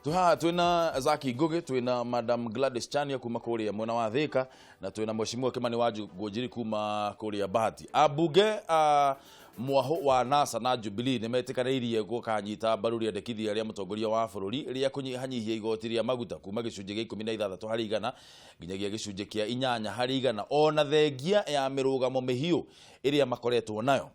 Twĩ haha twĩna Zaki Ngugi, twĩna Madam Gladys Chania kuma kũrĩa mwena wa Thika, na twĩna Mheshimiwa Kimani wa Ngũnjiri kuma kũrĩa Bahati. Ambunge a mwahũ wa NASA na Jubilee nĩ metĩkanĩirie gũkanyita mbaru rĩendekithia rĩa mũtongoria wa bũrũri rĩa kũnyihanyihia igoti rĩa maguta kuma gĩcunjĩ gĩa 16 harĩ igana nginyagia gĩcunjĩ kĩa 8 harĩ igana, ona thengia ya mĩrũgamo mĩhiũ ĩrĩa makoretwo nayo.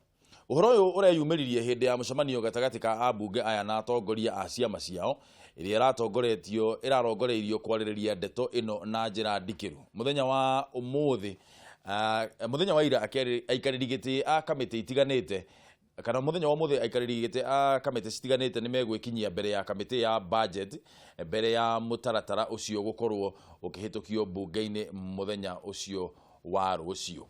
Ũhoro ũyũ ũreyumĩririe hĩndĩ ya mũcemanio gatagatĩ ka ambunge aya na atongoria a ciama ciao, ĩrĩa ĩratongoretio ĩrarongoreirio kwarĩrĩria ndeto ĩno na njĩra ndikĩru. Mũthenya wa ũmũthĩ, mũthenya wa ira, aikarĩri gĩtĩ a kamĩtĩ itiganĩte, kana mũthenya wa ũmũthĩ, aikarĩri gĩtĩ a kamĩtĩ citiganĩte nĩ megwĩkinyia mbere ya kamĩtĩ ya budget mbere ya mũtaratara ũcio gũkorwo ũkĩhĩtũkio mbunge-inĩ mũthenya ũcio wa rũciũ.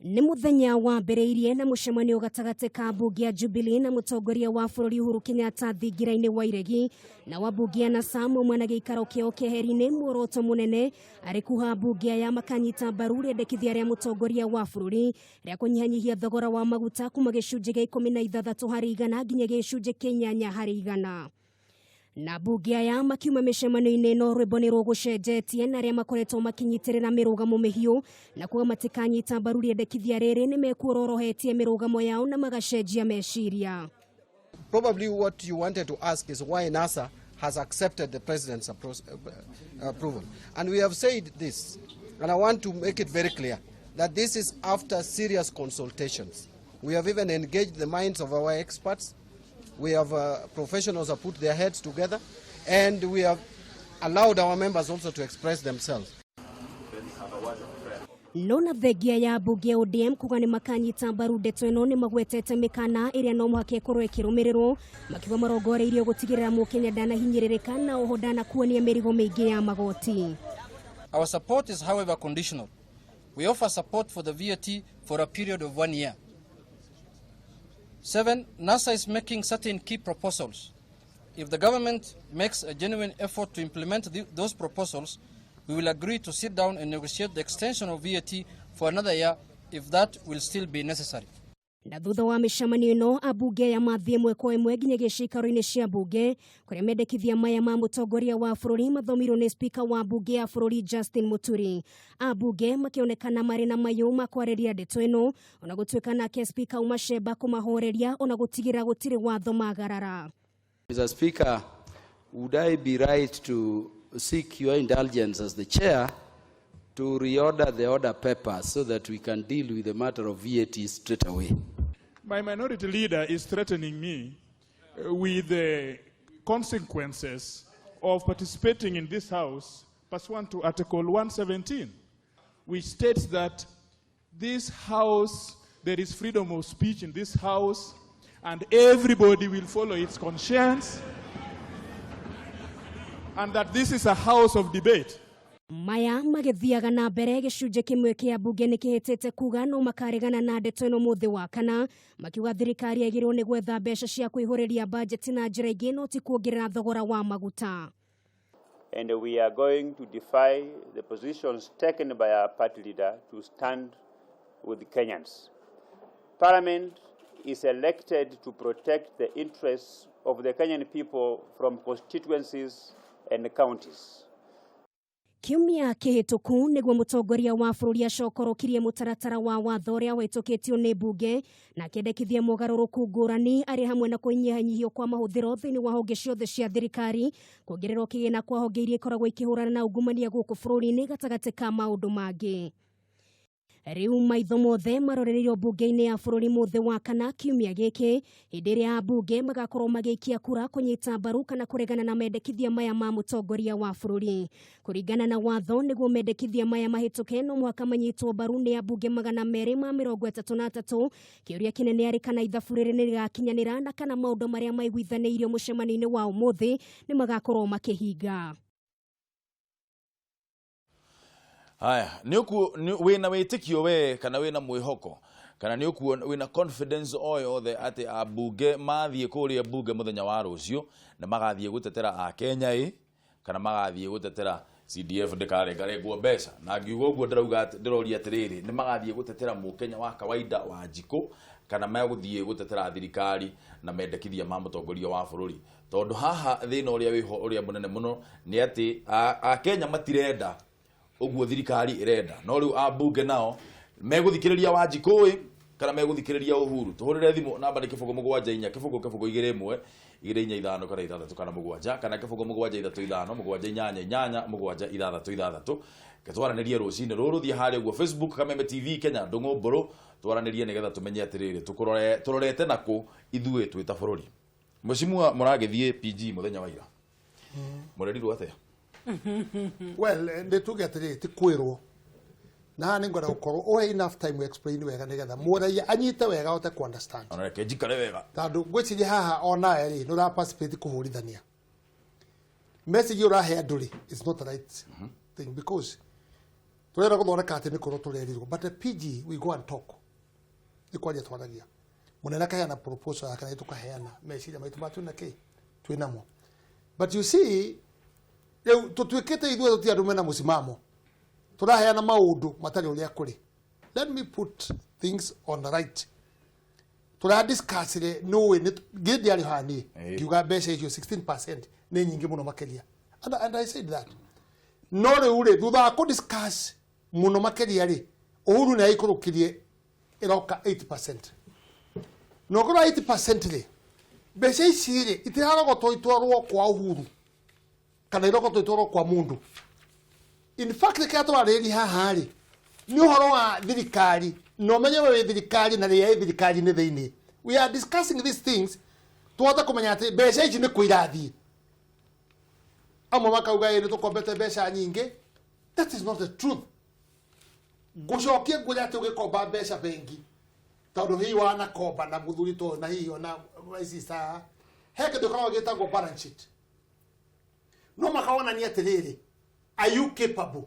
Nĩ mũthenya wambĩrĩirie na mũcemanio gatagatĩ ka mbunge ya Jubilee na mũtongoria wa bũrũri Uhuru Kenyatta thingira-inĩ wa Iregi, na wambunge ya NASA mauma na gĩikaro kĩao keheri-inĩ, muoroto mũnene arĩ kuha mbunge aya makanyita mbaru rĩendekithia rĩa mũtongoria wa bũrũri rĩa kũnyihanyihia thogora wa maguta kuma gĩcunjĩ gĩa 16% nginya gĩcunjĩ kĩa 8%. Na mbunge aya makiuma mĩcemanio-inĩ ĩno, rwĩmbo nĩ rũgũcenjetie, na arĩa makoretwo makinyitĩrĩra mĩrũgamo mĩhiũ na kuga matikanyita mbaru rĩendekithia rĩrĩ nĩ mekuororohetie mĩrũgamo yao na magacenjia meciria. Probably what you wanted to ask is why NASA has accepted the president's approval. And we have said this, and I want to make it very clear that this is after serious consultations. We have even engaged the minds of our experts. We have professionals have put their heads together, and we have allowed our members also to express themselves. No na thengia ya mbunge ya ODM kuga nĩ makanyita mbaru ndeto ĩno, nĩ magwetete mĩkana ĩrĩa no mũhaka ĩkorwo ĩkĩrũmĩrĩrwo, makiuga marongoreirio gũtigĩrĩra mũkenya ndanahinyĩrĩrĩka na oho ndanakuania mĩrigo mĩingĩ ya magoti. Our support is, however, conditional. We offer support for the VAT for a period of one year. Seven, NASA is making certain key proposals. If the government makes a genuine effort to implement those proposals, we will agree to sit down and negotiate the extension of VAT for another year if that will still be necessary. Na thutha wa mĩcemanio ĩno, ambunge aya mathiĩ ĩmwe kwa ĩmwe nginyagia ciikaro-inĩ cia mbunge, kũrĩa mendekithia maya ma mũtongoria wa bũrũri mathomirwo nĩ spika wa mbunge ya bũrũri Justin Muturi. Ambunge makĩonekana marĩ na mayũ ma kwarĩria ndeto ĩno, ona gũtuĩka nake spika Umacemba kũmahoreria ona gũtigĩrĩra gũtirĩ watho magarara. Mr. Speaker, would I be right to seek your indulgence as the chair to reorder the order papers so that we can deal with the matter of VAT straight away? My minority leader is threatening me with the consequences of participating in this house pursuant to Article 117, which states that this house, there is freedom of speech in this house, and everybody will follow its conscience, and that this is a house of debate. Maya magĩthiaga na mbere, gĩcunjĩ kĩmwe kĩa mbunge nĩ kĩhĩtĩte kuga no makaregana na ndeto ĩno mũthĩ wa kana, makiuga thirikari yagĩrĩirwo nĩ gwetha mbeca cia kũihũrĩria bajeti na njĩra ingĩ, no ti kuongerera thogora wa maguta. And we are going to defy the positions taken by our party leader to stand with the Kenyans. Parliament is elected to protect the interests of the Kenyan people from constituencies and counties. Kiumia kĩhĩtũku nĩguo mũtongoria wa bũrũri acokorokirie mũtaratara wa watho ũrĩa wahĩtũkĩtio nĩ mbunge na akĩendekithia mogarũrũku ngũrani, arĩ hamwe na kũnyihanyihio kwa mahũthĩro thĩinĩ wa honge ciothe cia thirikari, kuongererwo kĩgĩna kwa honge iria ikoragwo ikĩhũrana na ungumania gũkũ bũrũri-inĩ, gatagatĩ ka maũndũ mangĩ. Rĩu maitho mothe marorereirio mbunge-inĩ ya bũrũri mũthĩ wa kana kiumia gĩkĩ, hĩndĩ ĩrĩa ambunge magakorwo magĩikia kura kũnyita mbaru kana kũregana na mendekithia maya ma mũtongoria wa bũrũri. Kũringana na watho, nĩguo mendekithia maya mahĩtũke, no mũhaka manyitwo mbaru nĩ ambunge 233. Kĩũria kĩnene arĩ kana ithabu rĩrĩ nĩ rĩgakinyanĩra na kana maũndũ marĩa maiguithanĩirio mũcemanio-inĩ wa ũmũthĩ nĩ magakorwo makĩhinga. Haya, nĩ ũkuo wĩna wĩtĩkio we, kana wĩna mwĩhoko, kana nĩ ũkuo wĩna confidence o yothe atĩ ambunge mathiĩ kũrĩa mbunge mũthenya wa rũciũ nĩ magathiĩ gũtetera akenya ĩ, kana magathiĩ gũtetera CDF ndĩkarengarengwo mbeca? Na ngiuga ũguo ndĩrauga ndĩroria atĩrĩrĩ, nĩ magathiĩ gũtetera mũkenya wa kawaida wa njikũ, Kana megũthiĩ gũtetera thirikari na mendekithia ma mũtongoria wa bũrũri? Tondũ haha thĩna ũrĩa wĩho ũrĩa mũnene mũno nĩ atĩ Akenya matirenda ũguo thirikari ĩrenda, no rĩu ambunge nao megũthikĩrĩria Wanjikũĩ kana megũthikĩrĩria Uhuru? Tũhũrĩre thimũ, namba nĩ 074 0 0 2 1 2 4 5 kana 6 kana 7, kana 0 7 3 5 7 8 8 7 6 6. Ke twaranĩrie rũcinĩ rũrũ. Thiĩ harĩa ũguo Facebook, Kameme TV Kenya, Ndũng'ũ Mbũrũ, twaranĩrie nĩgetha tũmenye atĩrĩrĩ, tũkũrore tũrorete nakũ ithuĩ twĩ ta bũrũri. Mheshimiwa, mũragĩthiĩ PG mũthenya wa ira, mũrerirwo atĩa? Well, nĩ tuge atĩrĩrĩ, ti kwĩrwo, na haha nĩ ngwenda gũkorwo ũhe enough time explain wega nĩgetha mũraia anyite wega, ahote ku understand. Ona reke njikare wega. Tondũ ngwĩciria haha onawe rĩ, nĩ ũra participate kũhũrithania message ũrahe andũ rĩ, is not the right thing, because tũrenda gũthondeka atĩ nĩ kũrwo tũrerirwo. But the PG, we go and talk, nĩ kwaria twaragia, mũnene akaheana proposal yake na tũkaheana meciria maitũ ma twĩna kĩ twĩ namo. But you see, rĩu tũtuĩkĩte ithuĩ tũtirĩ andũ mena mũsimamo, tũraheana maũndũ matarĩ ũrĩa kũrĩ. Let me put things on the right. Tũradiscussire, nũĩ ngĩ ndiarĩ haha niĩ, ngiuga mbeca icio 16% nĩ nyingĩ mũno makĩria, and I said that. No rĩu rĩ, thutha wa kũdiscuss mũno makĩria rĩ, Uhuru nĩ aikũrũkirie, ĩroka 8%. Na ũkorwo 8% rĩ, mbeca ici rĩ, itirarogotwo itwarwo kwa Uhuru kana irogotwo itwarwo kwa mũndũ. In fact, kĩrĩa tũrarĩrĩria haha rĩ, nĩ ũhoro wa thirikari, na ũmenye we wĩ thirikari na rĩrĩa ĩ thirikari-inĩ thĩinĩ. We are discussing these things tũhote kũmenya atĩ mbeca ici nĩ kũ irathiĩ. Amwe makauga ĩ nĩ tũkombete mbeca nyingĩ. That is not the truth. Ngũcokie ngwĩre atĩ ũgĩkomba mbeca bengi, tondũ hihi wanakomba na mũthuri to na hihi ona my sister, he kĩndũ gĩkoragwo gĩtagwo balance sheet. No makawonania atĩrĩrĩ, are you capable?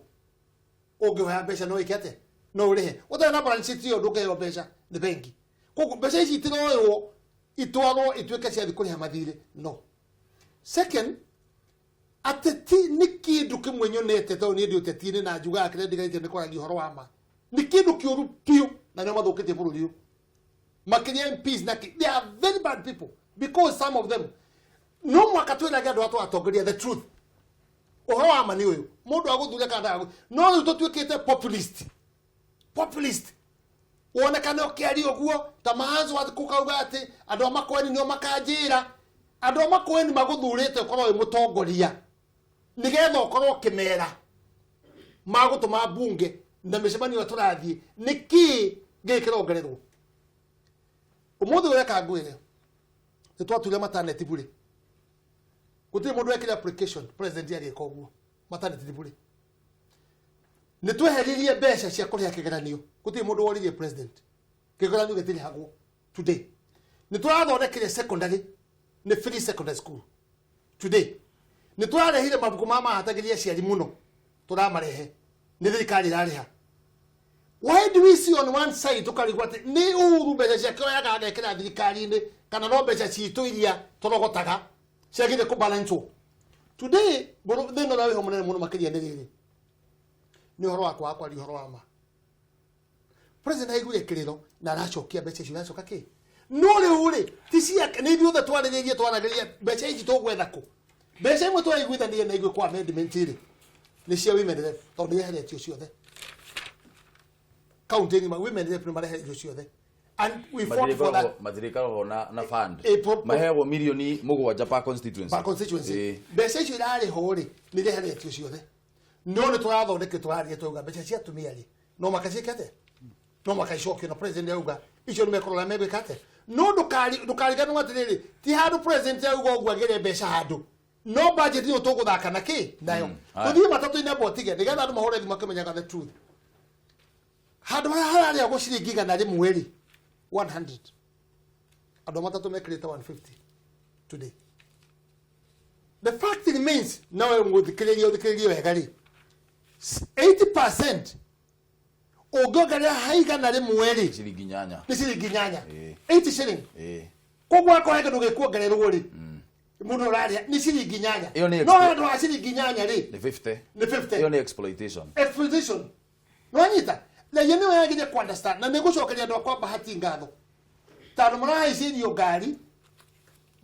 Ũngĩhoya mbeca no wĩke atĩa? No ũrĩhe? Ũtarĩ na balance sheet ĩyo, ndũngĩheo mbeca nĩ bengi. Koguo mbeca ici itiroywo itwarwo ituĩke ciathiĩ kũrĩha mathirĩ. No second, ateti nĩ kĩndũ kĩmwe nyonete, tondũ niĩ ndĩ ũteti-inĩ na njugaga kĩrĩa ndigarĩtie nĩ kwaragia ũhoro wa ma, nĩ kĩndũ kĩũru biũ na nĩo mathũkĩtie bũrũri ũyũ makĩria MPs na they are very bad people, because some of them, no mwaka twĩrage andũ a tũratongoria the truth. Ũhoro wa ma nĩ ũyũ, mũndũ agũthure kana ndagagũ. No rĩu tũtuĩkĩte populist, populist, wonekane ũkĩaria ũguo ta mahanzo kũkauga atĩ andũ a Makueni nĩo makanjĩra. Andũ a Makueni magũthurĩte ũkorwo wĩ mũtongoria nĩgetha ũkorwo ũkĩmera magũtũma mbunge na mĩcemanio ĩrĩa tũrathiĩ nĩ kĩĩ gĩkĩ kĩrongererwo. Ũmũthĩ ũreka ngwĩre, nĩ twature maternity bure, gũtirĩ mũndũ wekire application, president agĩka ũguo, maternity bure. Nĩ tweheririe mbeca cia kũrĩha kĩgeranio, gũtirĩ mũndũ woririe president, kĩgeranio gĩtirĩhagwo today. Nĩ tũrathondekire secondary, nĩ free secondary school today. Nĩ tũrarehire mabuku ma mahatagĩria aciari mũno, tũramarehe, nĩ thirikari ĩrarĩha. Why do we see on one side tukarigwo atĩ nĩ Uhuru mbeca ciake oyaga agekĩra thirikari-inĩ, kana no mbeca citũ iria tũrogotaga ciagĩrĩire kũbalancwo today? Thĩna ũrĩa wĩho mũnene mũno makĩria nĩ rĩrĩ, nĩ ũhoro wa kwaga kwaria ũhoro wa ma. President aiguire kĩrĩro na aracokia mbeca icio, iracoka kĩ? No rĩu rĩ, ti ciake, nĩ ithuothe twarĩrĩrie, twaragĩrĩria mbeca ici tũgwetha kũ. Mbeca imwe tũraiguithanirie na ithuĩ kwa amendment rĩ, nĩ cia women rep, tondũ nĩ yeheretio ciothe kaunti ng'ima. Women rep nĩ mareheretio ciothe and we fought for that. Matirĩkoragwo na fund. Eh, Maheagwo mirioni 7 per constituency. Per constituency. Mbeca icio irarĩho rĩ, nĩ ireheretio ciothe, no nĩ tũrathondeke, tũraria, twauga mbeca cia atumia rĩ, no makaciĩke atĩa? No makaicokio, na president auga icio nĩ mekũrora megwĩka atĩa. No ndũkariganĩrwo atĩrĩrĩ, ti handũ president auga ũguo agĩre mbeca handũ, no budget nĩyo tũgũthaka na kĩ nayo. Haya. Tũthiĩ matatũ-inĩ amba ũtige nĩgetha andũ mahũre thimũ makĩmenyaga the truth. Handũ harĩa hararĩagwo ciringi 100 rĩ, 100, andũ a matatũ mekĩrĩte 150 today. The fact remains, nawe ngũthikĩrĩria, ũthikĩrĩrie wega rĩ, 80% ũngĩongerera ha 100 rĩ, Ciringi 8. Nĩ ciringi 8. 80 shilling. Koguo akorwo he kĩndũ gĩkuongererwo rĩ, mũndũ ũrarĩa nĩ ciringi 8. Ĩyo nĩ No handũ ha ciringi 8 rĩ, Nĩ 50. Nĩ 50. Ĩyo nĩ exploitation. Exploitation, nwanyita na iye nĩyo yagĩrĩire ku understand, na nĩ ngũcokeria andũ akwa Bahati ngatho. Tondũ marahaicĩrio ngari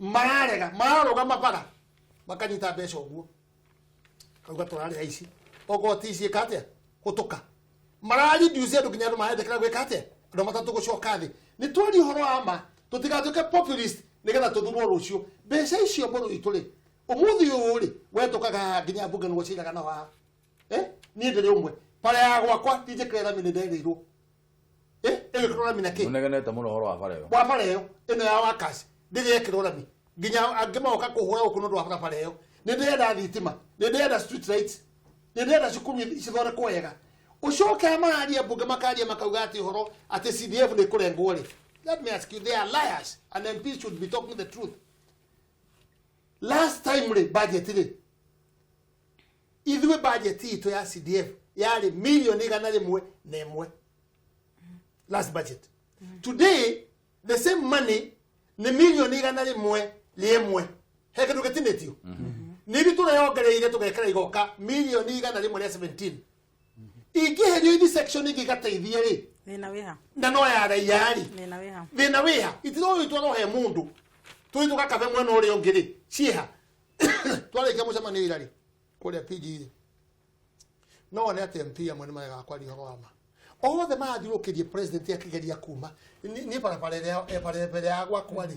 mararega mararũgama bara makanyita mbeca ũguo kauga tũrarĩha ici okorwo ti ici ĩka atĩa hũtũka marareduce andũ nginya andũ marendekera gwĩka atĩa andũ matatũ gũcoka thĩ nĩ twarie ũhoro wa ma tũtigatuĩke populist nĩgetha tũthurwo rũciũ. Mbeca icio mbũrũ itũ rĩ ũmũthĩ ũyũ rĩ we tũkaga haha nginya mbunge nĩguo ciraga nao haha niĩ ndĩrĩ ũmwe bara ya gwakwa ndinjĩkĩre rami nĩ nderĩirwo ĩgĩkĩrwo rami na kĩ Mũnegenete mũno ũhoro wa bara ĩyo. Wa bara ĩyo ĩno ya workers ndĩrĩ yekĩrwo rami nginya angĩ magoka kũhũra gũkũ nĩ ũndũ wa barabara ĩyo. Nĩ ndĩrenda thitima, nĩ ndĩrenda street lights, nĩ ndĩrenda cukuru cithondekwo wega. Ũcoke aya mararia mbunge makaria makauga atĩ ũhoro atĩ CDF nĩ kũrengwo rĩ. Let me ask you, they are liars and MPs should be talking the truth. Last time rĩ budget rĩ ithuĩ budget itũ ya CDF yarĩ milioni 101 last budget. Today the same money nĩ milioni 101. He kĩndũ gĩtinĩtio nĩ ithuĩ tũreyongereire tũgekĩra igoka milioni 117 ingĩherio ithi section ingĩ igateithie rĩ. Thĩna wĩha? Na no ya raia rĩ. Thĩna wĩha? Thĩna wĩha? Itiroĩ twarwo he mũndũ tũthi tũgakabe mwena ũrĩa ũngĩ rĩ ciĩha. Twarĩkia mũcemanio ira rĩ kũrĩa PG rĩ no wone atĩ MP amwe nĩ maregaga kwaria ũhoro wa ma othe marathiũrũkĩrie president akĩgeria kuma niĩ barabara ĩrĩa barabara ya gwakwa rĩ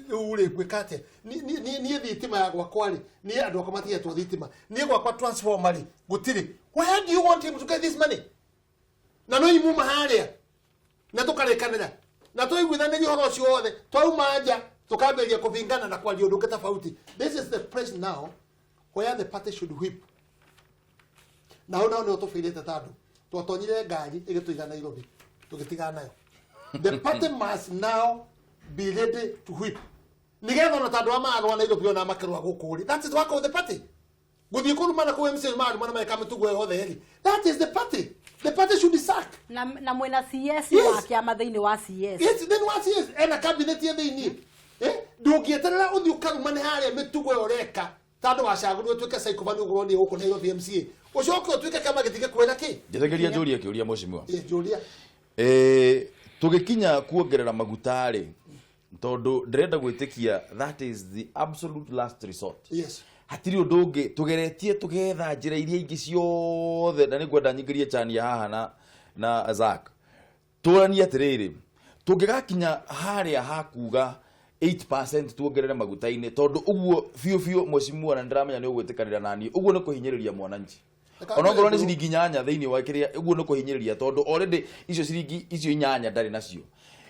rĩu rĩ ngwĩka atĩa niĩ thitima ya gwakwa rĩ niĩ andũ akwa matihetwo thitima niĩ gwakwa transformer rĩ gũtirĩ. Where do you want him to get this money? Na no imuma harĩa na tũkarĩkanĩra na twaiguithanĩria ũhoro ũcio wothe twauma nja tũkambĩrĩria kũbingana na kwaria ũndũ ũngĩ tofauti. This is the place now where the party should whip. Na hau naho nĩho tũbĩrĩte tandũ twatonyire ngari ĩgĩtũiga Nairobi tũgĩtigana nayo. The party must now be ready to whip nĩgetha ona tandũ a marũa Nairobi ona makĩrũa gũkũ rĩ. That is the work of the party. Gũthiĩ kũrumana kũu MCA marumana meka mĩtugo yothe rĩ. That is the party. The party should sack. Na mwĩna CS Yes. wa kĩama thĩinĩ wa CS. Yes, then what is ena cabinet ye thĩinĩ ndũngĩeterera ũthiĩ ũkarumane harĩa mĩtugo ĩyo ũreka tandũ wacagũrirwo ũtuĩke psychopath ũguo ũronire gũkũ Nairobi MCA ũcoke ũtuĩke kĩama gĩtige kwĩra kĩ. Njĩtĩkĩria njũrie kĩũria mheshimiwa. Njũria. Tũgĩkinya kuongerera maguta rĩ tondũ ndĩrenda gwĩtĩkia that is the absolute last resort. Yes. Hatirĩ ũndũ ũngĩ tũgeretie tũgetha njĩra iria ingĩ ciothe na nĩngwenda nyingĩrie Chania haha na Zack. Tũranie atĩrĩrĩ tũngĩgakinya harĩa hakuga 8% tuongerere maguta-inĩ tondũ ũguo biũ biũ mheshimiwa na nĩndĩramenya nĩ ũgwĩtĩkanĩra naniĩ ũguo nĩ kũhinyĩrĩria mwananchi. Onokorwo nĩ ciringi 8 thĩinĩ wa kĩrĩa ũguo nĩ kũhinyĩrĩria tondũ already icio ciringi icio 8 ndarĩ nacio.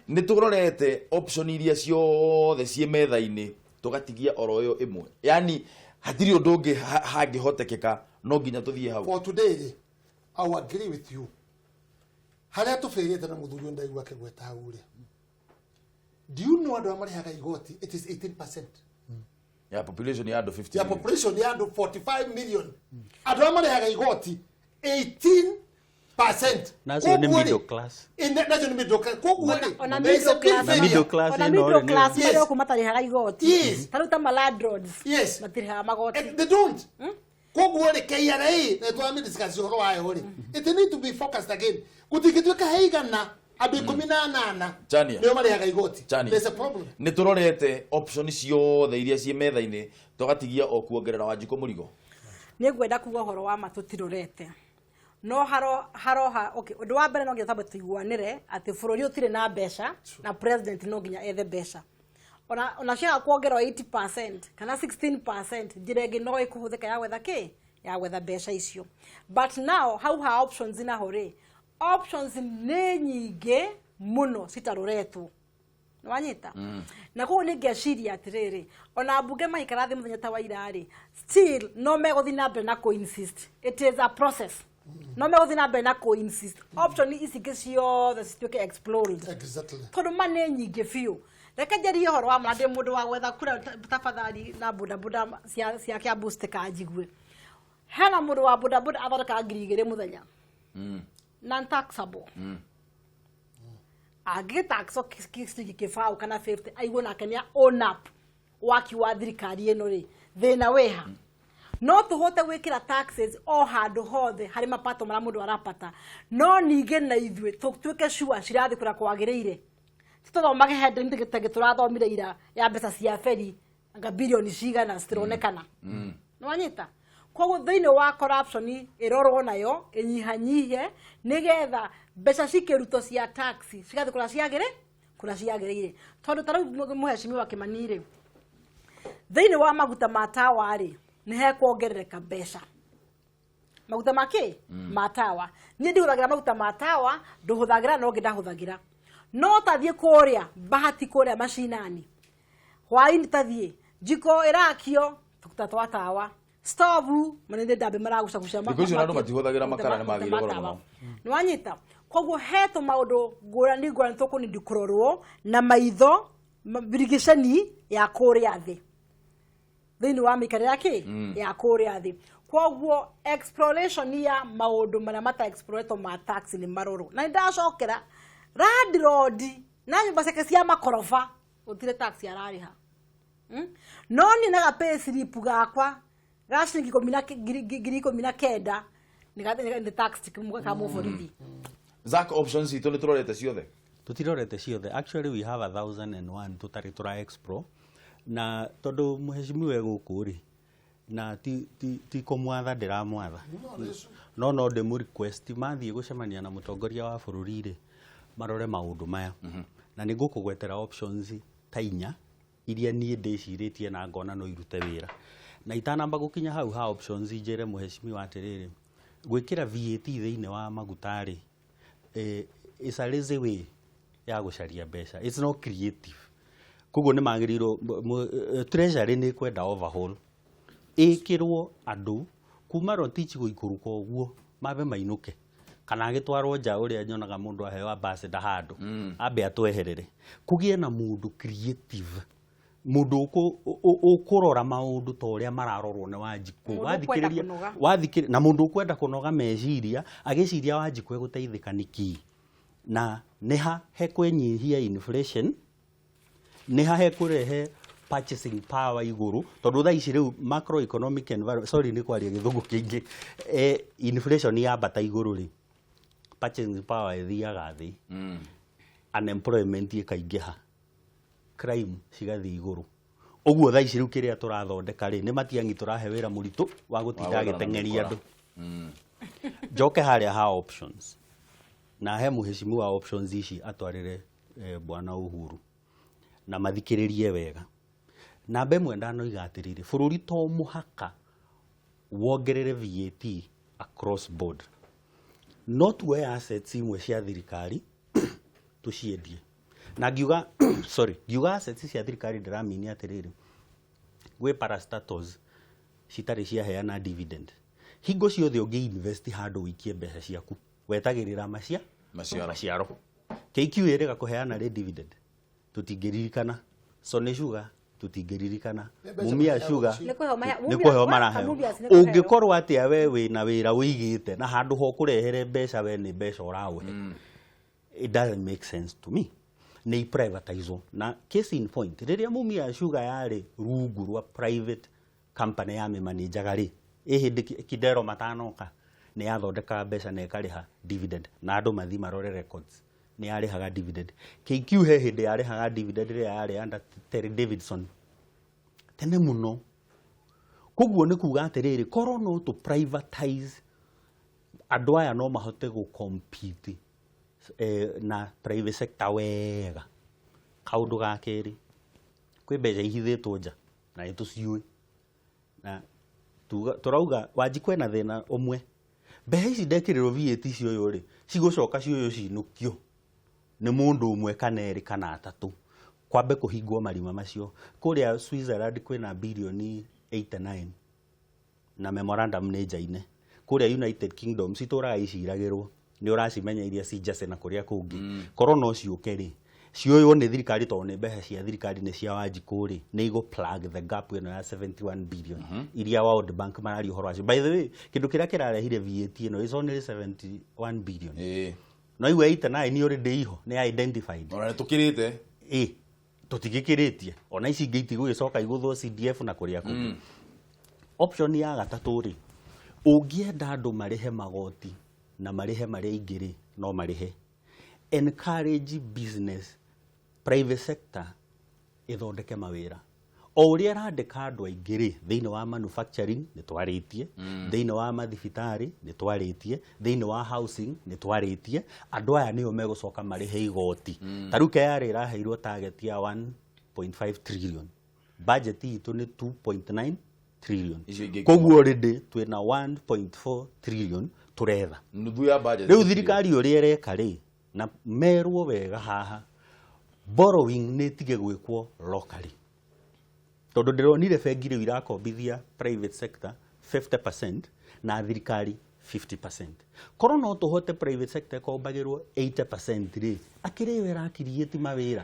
Nĩ tũrorete option iria ciothe ciĩ metha-inĩ tũgatigia oro ĩyo ĩmwe. Yani hatirĩ ũndũ ũngĩ hangĩhotekeka no nginya tũthiĩ hau. For today rĩ, I will agree with you. Harĩa tũbĩrĩte na mũthuri ũyũ ndaigua akĩgweta hau rĩ. Do you know andũ arĩa marĩhaga igoti it is 18%. Ya population ya andũ 50 Ya population ya andũ 45 million. Andũ arĩa marĩhaga igoti 18%. Nacio nĩ middle class. Nacio nĩ middle class. Koguo rĩ, Ona there is a middle big class. Na middle class Ona ĩno middle rĩ, class Yes. marĩa gũkũ matarĩhaga igoti. Yes. Ta rĩu ta ma landlords. Yes. Matirĩhaga magoti. They don't. Koguo rĩ KRA na twamĩ discuss ũhoro wayo rĩ it need to be focused again. Gũtingĩtuĩka he igana andũ 18 Chania. nĩo marĩhaga igoti. Chania. There's a problem. Nĩ tũrorete option ciothe iria ciĩ metha-inĩ tũgatigia o kuongerera Wanjikũ mũrigo. Nĩ ngwenda kuga ũhoro wa ma tũtirorete. No haroha okay ũndũ wa mbere no nginya twambe tũiguanĩre atĩ bũrũri ũtirĩ na mbeca na president no nginya ethe mbeca. Ona ciaga kuongererwo 80% kana 16% njĩra ĩngĩ no ĩkũhũthĩka ya gwetha kĩ? Ya gwetha mbeca icio. But now hau ha options naho rĩ options nĩ nyingĩ mũno citaroretwo. Nĩwanyita? Na koguo nĩ ngeciria atĩrĩrĩ ona mbunge maikara thĩ mũthenya ta wa ira rĩ still no megũthiĩ na mbere na kũ-insist. It is a process. No megũthiĩ na mbere na kũ-insist. Option ici ingĩ ciothe cituĩke explored. Exactly. Tondũ ma nĩ nyingĩ biũ. Reke njarie ũhoro wa ma ndĩ mũndũ wa gwetha kura tafadhali na bodaboda cia Kiambu citikanjigue. Hena mũndũ wa bodaboda athondekaga 2,000 mũthenya. Non taxable. Angĩtaxwo ciringi kĩbaũ kana 50 aigue nake nĩ own up waki wa thirikari ĩno rĩ thĩna wĩha. No tũhote gwĩkĩra taxes o handũ hothe harĩ mapato marĩa mũndũ arapata no ningĩ na ithuĩ tũtuĩke sure cirathiĩ kũrĩa kwagĩrĩire. Tũthomage heading tagĩ tũrathomire ira ya mbeca cia beri anga bilioni cigana citironekana. Nĩwanyita? Koguo thĩinĩ wa corruption ĩrorwo nayo ĩnyihanyihe nĩgetha mbeca cikĩrutwo cia tax cigathiĩ kũrĩa ciagĩrĩ kũrĩa ciagĩrĩire, tondũ ta rĩu mũhecimiwa Kĩmani rĩ, thĩinĩ wa maguta ma tawa rĩ, nĩ hekuongerereka mbeca maguta ma kĩ ma tawa. Niĩ ndihũthagĩra maguta ma tawa, ndũhũthagĩra no ngĩ ndahũthagĩra, no tathiĩ kũrĩa Bahati, kũrĩa macinani hwaĩ-inĩ, tathiĩ jiko ĩrakio tũguta twa tawa, stovu manene ndambe maragucaguca. Thikũ icio andũ matihũthagĩra makara, nĩ magĩire goro mũno. Nĩwanyita? Koguo he tũmaũndũ ngũrani ngũrani tũkũnindi kũrorwo na maitho birigiceni ya kũrĩa thĩ thĩinĩ wa mĩikarĩre ya kĩ ya kũrĩa thĩ. Koguo exploration ya maũndũ marĩa mata exploretwo ma tax nĩ marorwo, na nĩndacokera landlord na nyũmba ciake cia makoroba gũtirĩ tax ararĩha. No niĩ naga pay slip gakwa ga ciringi ikũmi na 19,000 nĩ tax ka mũborithi. Zack, options itũ nĩ tũrorete ciothe? Tutirorete ciothe. Actually, we have 1001 tutari tura explore, na tondu muheshimiwa gũkũ rĩ, na ti kũmwatha ndĩramwatha, no ndĩmũ request mathiĩ gũcemania na mũtongoria wa bũrũri rĩ, marore maũndũ maya. Na nĩ ngũkũgwetera options ta inya iria niĩ ndĩcirĩtie na ngona no irute wĩra. Na itanamba gũkinya hau ha options, njĩre mũheshimiwa atĩrĩrĩ, gwĩkĩra VAT thĩinĩ wa maguta rĩ, is a lazy way ya gũcaria mbeca. It's not creative. Koguo nĩ magĩrĩirwo treasury nĩ kwenda overhaul, ĩkĩrwo andũ kuma Rotich gũikũrũka ũguo mambe mainũke kana agĩtwarwo nja, ũrĩa nyonaga mũndũ aheo ambassador handũ, ambe atweherere, kũgĩe na mũndũ creative, mũndũ ũkũrora maũndũ ta ũrĩa mararorwo nĩ Wanjikũ. Mũndũ ũkwenda Wathikĩrĩria kũnoga. Wathikĩrĩria na mũndũ ũkwenda kũnoga meciria agĩciria Wanjikũ egũteithĩka nĩkĩ, na nĩ ha hekwenyihia inflation, nĩ ha hekũrehe purchasing power igũrũ, tondũ thaa ici rĩu macroeconomic environment, sorry nĩ kwaria gĩthũngũ kĩingĩ, inflation yambata igũrũ rĩ, purchasing power ĩthiaga thĩ, unemployment ĩkaingĩha, crime cigathiĩ igũrũ. Ũguo thaa ici rĩu kĩrĩa tũrathondeka rĩ, nĩ Matiang'i tũrahe wĩra mũritũ wa gũtinda wa gwethana na agĩteng'eria mĩkora. Andũ njoke harĩa ha options, na he mũheshimiwa options ici atwarĩre bwana Uhuru na mathikĩrĩrie wega. Namba ĩmwe, ndanoiga atĩrĩrĩ, bũrũri to mũhaka wongerere VAT across board. No tuoe assets imwe cia thirikari tũciendie. Na ngiuga, sorry, ngiuga assets cia thirikari, ndĩramini atĩrĩrĩ, gwĩ parastatals citarĩ ciaheana dividend. Hingo ciothe ũngĩ invest handũ ũikie mbeca ciaku, wetagĩrĩra macia Maciaro. Maciaro. KQ ĩrĩga kũheana rĩ dividend? Tũtingĩririkana. Sony Sugar tũtingĩririkana. Nĩ mbeca Mumia maheagwo Sugar ici. Nĩ kũheo nĩ kũheo maraheo. Mumias nĩ kũheo. Ũngĩkorwo atĩa we wĩna wĩra ũigĩte na handũ ho kũrehere mbeca, we nĩ mbeca ũraũhe? It doesn't make sense to me. Nĩ privatizwo. Na case in point, rĩrĩa Mumia Sugar yarĩ rungu rwa private company ya mĩmanĩnjaga rĩ, ĩ hĩndĩ Kidero matanoka, nĩ yathondekaga mbeca na ĩkarĩha dividend, na andũ mathi marore records, nĩ yarĩhaga dividend. KQ he hĩndĩ yarĩhaga dividend rĩrĩa yarĩ under Terry Davidson tene mũno. Koguo nĩ kuga atĩrĩrĩ, korwo no tũ privatize, andũ aya no mahote gũ compete na private sector wega. Kaũndũ ga kerĩ, kwĩ mbeca ihithĩtwo nja na nĩ tũciũĩ, na tũrauga Wanjikũ ena thĩna ũmwe. Mbeca ici ndekĩrĩrwo VAT cioywo rĩ, cigũcoka cioywo cinũkio nĩ mũndũ ũmwe kana erĩ kana atatũ. Kwambe kũhingwo marima macio. Kũrĩa Switzerland kwĩna birioni 89 na memorandum nĩ njaine. Kũrĩa United Kingdom citũraga iciragĩrwo, nĩ ũracimenya iria ci Jersey na kũrĩa kũngĩ. Korwo no ciũke rĩ, cioywo nĩ thirikari, tondũ nĩ mbeca cia thirikari, nĩ cia Wanjikũ rĩ, nĩ igũ plug the gap ĩno ya 71 billion iria World Bank mararia ũhoro wacio. By the way, kĩndũ kĩrĩa kĩrarehire VAT ĩno is only 71 billion. No igua 89 nĩ already iho, nĩ identified. Ona nĩ tũkĩrĩte. Ĩ tũtigĩkĩrĩtie, ona ici ingĩ itigũgĩcoka igũthwo CDF na kũrĩa kũngĩ. Option ya gatatũ rĩ, ũngĩenda andũ marĩhe magoti na marĩhe marĩa ingĩ rĩ, no marĩhe. Encourage business. Private sector ĩthondeke mawĩra o ũrĩa ĩrandĩka andũ aingĩ rĩ, thĩinĩ wa manufacturing nĩ twarĩtie, thĩinĩ wa mathibitarĩ nĩ twarĩtie, thĩinĩ wa housing nĩ twarĩtie. Andũ aya nĩo megũcoka marĩhe igoti. Ta rĩu KRA ĩraheirwo target ya 1.5 trillion, budget itũ nĩ 2.9 trillion. Icio ingĩ. Koguo already twĩna 1.4 trillion tũretha. Nuthu ya budget. Rĩu thirikari ũrĩa ĩreka rĩ, na merwo wega haha, borrowing nĩ ĩtige gwĩkwo locally, tondũ ndĩronire bengi rĩu irakombithia private sector 50% na thirikari 50%. Korwo no tũhote private sector ĩkombagĩrwo 80% rĩ, akĩrĩ ĩyo ĩrakiriĩti mawĩra.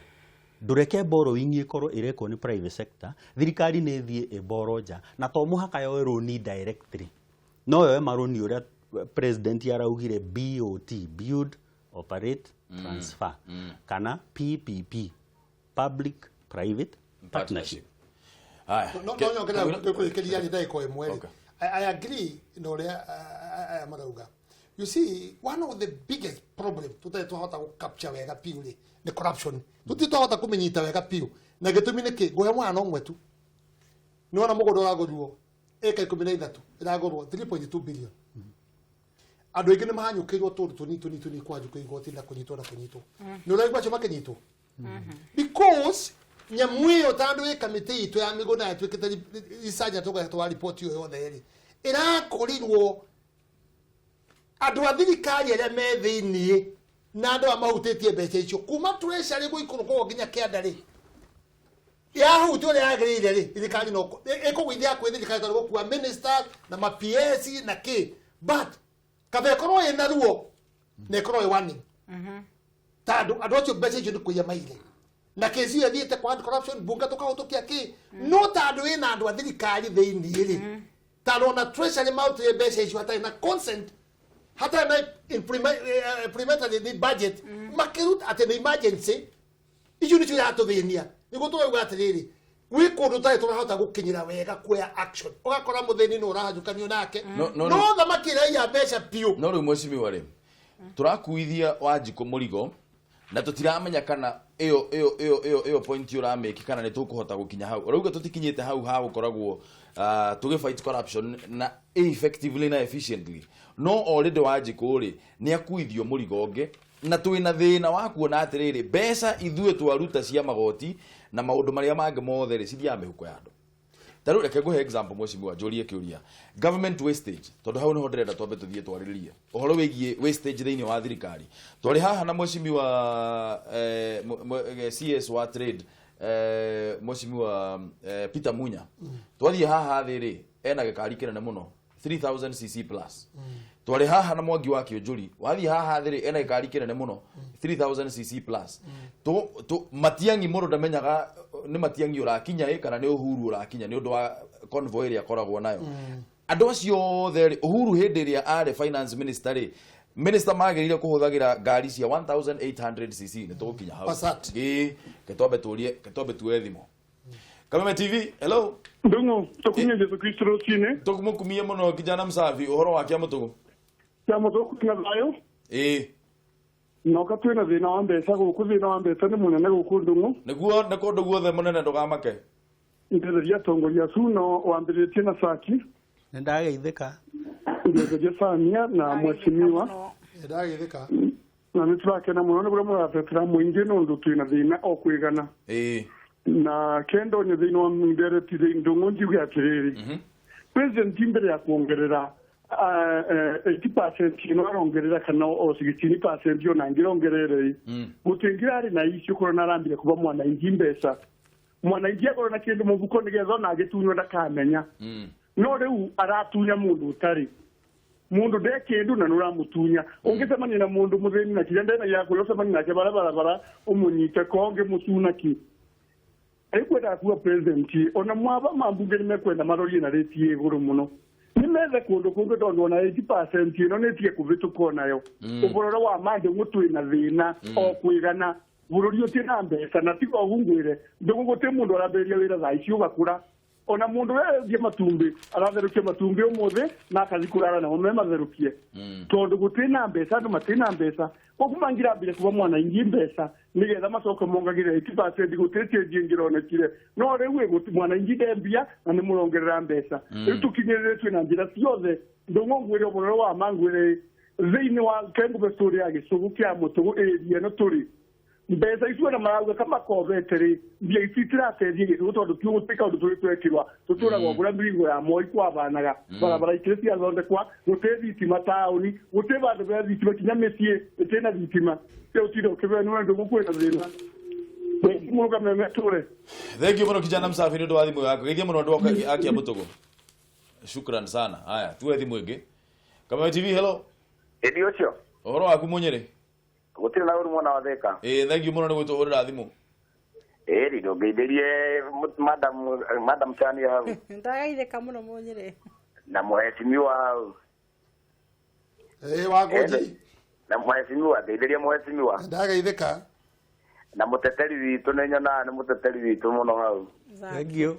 Ndũreke borrowing ĩkorwo ĩrekwo nĩ private sector, thirikari nĩ ĩthiĩ ĩborrow nja, na to mũhaka yoe rũni directly, no yoe marũni ũrĩa president araugire, BOT, build, operate, transfer, kana PPP, public private partnership. Haya. No nyongerera kũrĩkĩria rĩ ndagĩka ĩmwe rĩ. Okay. I agree na ũrĩa aya marauga. You see, one of the biggest problem tũtarĩ twahota gũ capture wega piũ rĩ nĩ corruption. Tũtirĩ twahota kũmĩnyita wega piũ, na gĩtũmi nĩ kĩ? Ngũhe mwana ũmwe tu. Nĩ wona mũgũnda ũragũrirwo ĩka 13, ĩragũrwo 3.2 billion. Andũ aingĩ nĩ mahanyũkĩirwo tũndũ tũnini tũnini tũnini, kũhanyũkio igoti na kũnyitwo na kũnyitwo. Nĩ ũraigua acio makĩnyitwo because nyamu ĩyo tondũ ĩ kamĩtĩ itũ ya mĩgũnda yatuĩkĩte research tũgatwara riboti ĩyo yothe rĩ, ĩrakorirwo andũ a thirikari arĩa me thĩiniĩ na andũ a mahutĩtie mbeca icio kuma treasury gũikũrũka ũguo nginya kĩanda rĩ, yahutio ũrĩa yagĩrĩire rĩ, thirikari no ĩkũgũithia kwĩ thirikari tondũ gũkua minister na ma PS na kĩ, but kaba ĩkorwo ĩna ruo na ĩkorwo ĩ warning, tondũ andũ acio mbeca icio nĩ kũiya maire na kesi ĩyo ĩthiĩte kwa anti-corruption bunge tũkahũtũkia kĩ, no tondũ ĩna andũ a thirikari thĩiniĩ rĩ, tondũ ona treasury marutire mbeca icio hatarĩ na consent, hatarĩ na implemented the budget, makĩruta atĩ nĩ emergency. Icio nĩcio iratũthĩnia, nĩguo tũrauga atĩrĩrĩ, gwĩ kũndũ tũtarĩ tũrahota gũkinyĩra wega kuoya action, ũgakora mũthĩni nĩ ũrahanyũkanio nake. No, no thamaki ĩraiya mbeca piũ. No rĩu mwecimiwa rĩ, tũrakuithia Wanjikũ mũrigo na tũtiramenya kana ĩyo point ũramĩki kana nĩ tũkũhota gũkinya hau. Ũrauga tũtikinyĩte hau ha gũkoragwo tũgĩ fight corruption na effectively na efficiently, no already Wanjikũ rĩ nĩ akuithio mũrigo ũngĩ, na twĩna thĩna wa kuona atĩrĩrĩ, mbeca ithuĩ twaruta cia magoti na maũndũ marĩa mangĩ mothe rĩ, cithiaga mĩhuko ya andũ. Ta rĩu reke ngũhe example, mheshimiwa, njũrie kĩũria, government wastage, tondũ hau nĩho ndĩrenda twambe tũthiĩ twarĩrĩrie ũhoro wĩgiĩ wastage thĩinĩ wa thirikari. Twarĩ haha na mheshimiwa CS wa trade, mheshimiwa Peter Munya. Twathiĩ haha thĩ rĩ, ena gĩkari kĩnene mũno, 3000 cc plus. Twarĩ haha na Mwangi wa Kĩũnjũri, wathiĩ haha thĩ rĩ, ena gĩkari kĩnene mũno, 3000 cc plus. Tu Matiang'i, mũndũ ndamenyaga nĩ Matiang'i ũrakinya ĩ kana nĩ Uhuru ũrakinya nĩ ũndũ wa convoy ĩrĩa akoragwo nayo. Andũ acio othe rĩ, Uhuru hĩndĩ ĩrĩa arĩ finance minister rĩ, minister magĩrĩire kũhũthagĩra ngari cia 1800 cc. Nĩ tũgũkinya hau. Passat. Ĩĩ, ketwambe tũrie, ketwambe tuoe thimũ. Kameme TV, hello. Ndung'u, tũkumie Jesu Kristo rũcinĩ. Tũkũmũkumie mũno, kijana msafi. Ũhoro wa kĩa mũtũgũ? Kĩa mũtũgũ kwĩna thayũ. Noka twĩna thĩna wa mbeca gũkũ, thĩna wa mbeca nĩ mũnene gũkũ, Ndung'u. Nĩguo, nĩ kũndũ guothe mũnene, ndũgamake. Ndetheria atongoria acu no wambĩrĩrĩtie na Saki. Nĩ ndageithĩka. Ndetheria Samia na mheshimiwa. Ndagĩthĩka. Na nĩ tũrakena mũno nĩ kũrĩa mũratetera mũingĩ nĩ ũndũ twĩna thĩna o kwĩgana. Na kendonye thĩinĩ wa ndereti Ndung'u, njiuge atĩrĩrĩ, president mbere ya kuongerera 80% ĩno arongerera kana o 16% ona angĩrongerere, gũtingĩrarĩ na icio korwo narambire kuba mwananchi mbeca, mwananchi akorwo na kĩndũ mũbuko nĩgetha ona agĩtunywo ndakamenya. No rĩu aratunya mũndũ ũtarĩ mundu nde kindu na nuramutunya. Ungicemania na mundu muthini na kiria ndena ya kuria, ucemania nake bara barabara umunyite konge mucuna ki ekwendaga kuga president ona mwaba mambunge nimekwenda marorie na rĩti ĩ igũrũ mũno, nĩ methe kũndũ kũngĩ tondũ ona 80% ĩno nĩ ĩtige kũvĩtũka onayo. Ũhoro wa mandũ twĩna thĩna o kwĩgana, bũrũri ũtirĩ na mbeca, na tiga ũguo ngwĩre, ndũgũ gũtirĩ mũndũ arambĩrĩria wĩra thaa ici ũgakũra. Ona mundu wendia matumbi aratherũkia matumbi ũmũthĩ na akathi kũrara namo me matherũkie tondũ gũtirĩ na mbeca andũ matirĩ na mbeca koguo mangĩrambire kuba mwananchi mbeca nĩgetha macoke mongagĩrĩra 80% gũtirĩ change ĩngĩronekire no rĩu mwananchi ndembia na nĩ mũrongerera mbeca rĩu tũkinyĩrĩrĩtio na njĩra ciothe ndũng'ũngwĩre ũhoro wa mangwĩre thĩinĩ wa kengũbe story ya gĩcũgũ kĩa mũtũgũ ĩria ĩno tũrĩ mbeca icio na marauga kama kobete rĩ mbia ici itirateithia gĩcũgũ tondũ ti gũtuĩka ũndũ tũrĩ twekirwa tũtũragwo mbura mĩrigo ya Moi kwabanaga barabara ikĩrĩ ciathondekwa gũtĩ thitima taũni gũtĩ vandũ be thitima kinya mĩciĩ ĩtĩ na thitima rĩu tinde ũkĩvenwo ndũgũ kwĩna thĩna mũrũgame tũre. Thank you mũno kijana msafi nĩ ũndũ wa thimũ yaku. Geithia mũno andũ a Kiamũtũgũ. Shukran sana. Haya, tuwe thimũ ĩngĩ. Kameme TV, hello. Ĩndi ũcio. Ũhoro waku Mũnyĩrĩ? Gũtirĩ na ũru mwana wa Thĩka. Ĩĩ, thank you mũno nĩ gwĩtũhũrĩra thimũ. Ĩĩ, ndũngeithĩrie madam Chani hau. Ndagaithĩka mũno Mũnyĩrĩ. Na mũhecimiwa hau. Ĩĩ, wa Ngũnjiri. Na mũhecimiwa, ngeithĩrie mũhecimiwa. Ndagaithĩka. Na mũteteri witũ nĩ nyonaga nĩ mũteteri witũ mũno hau. Thank you.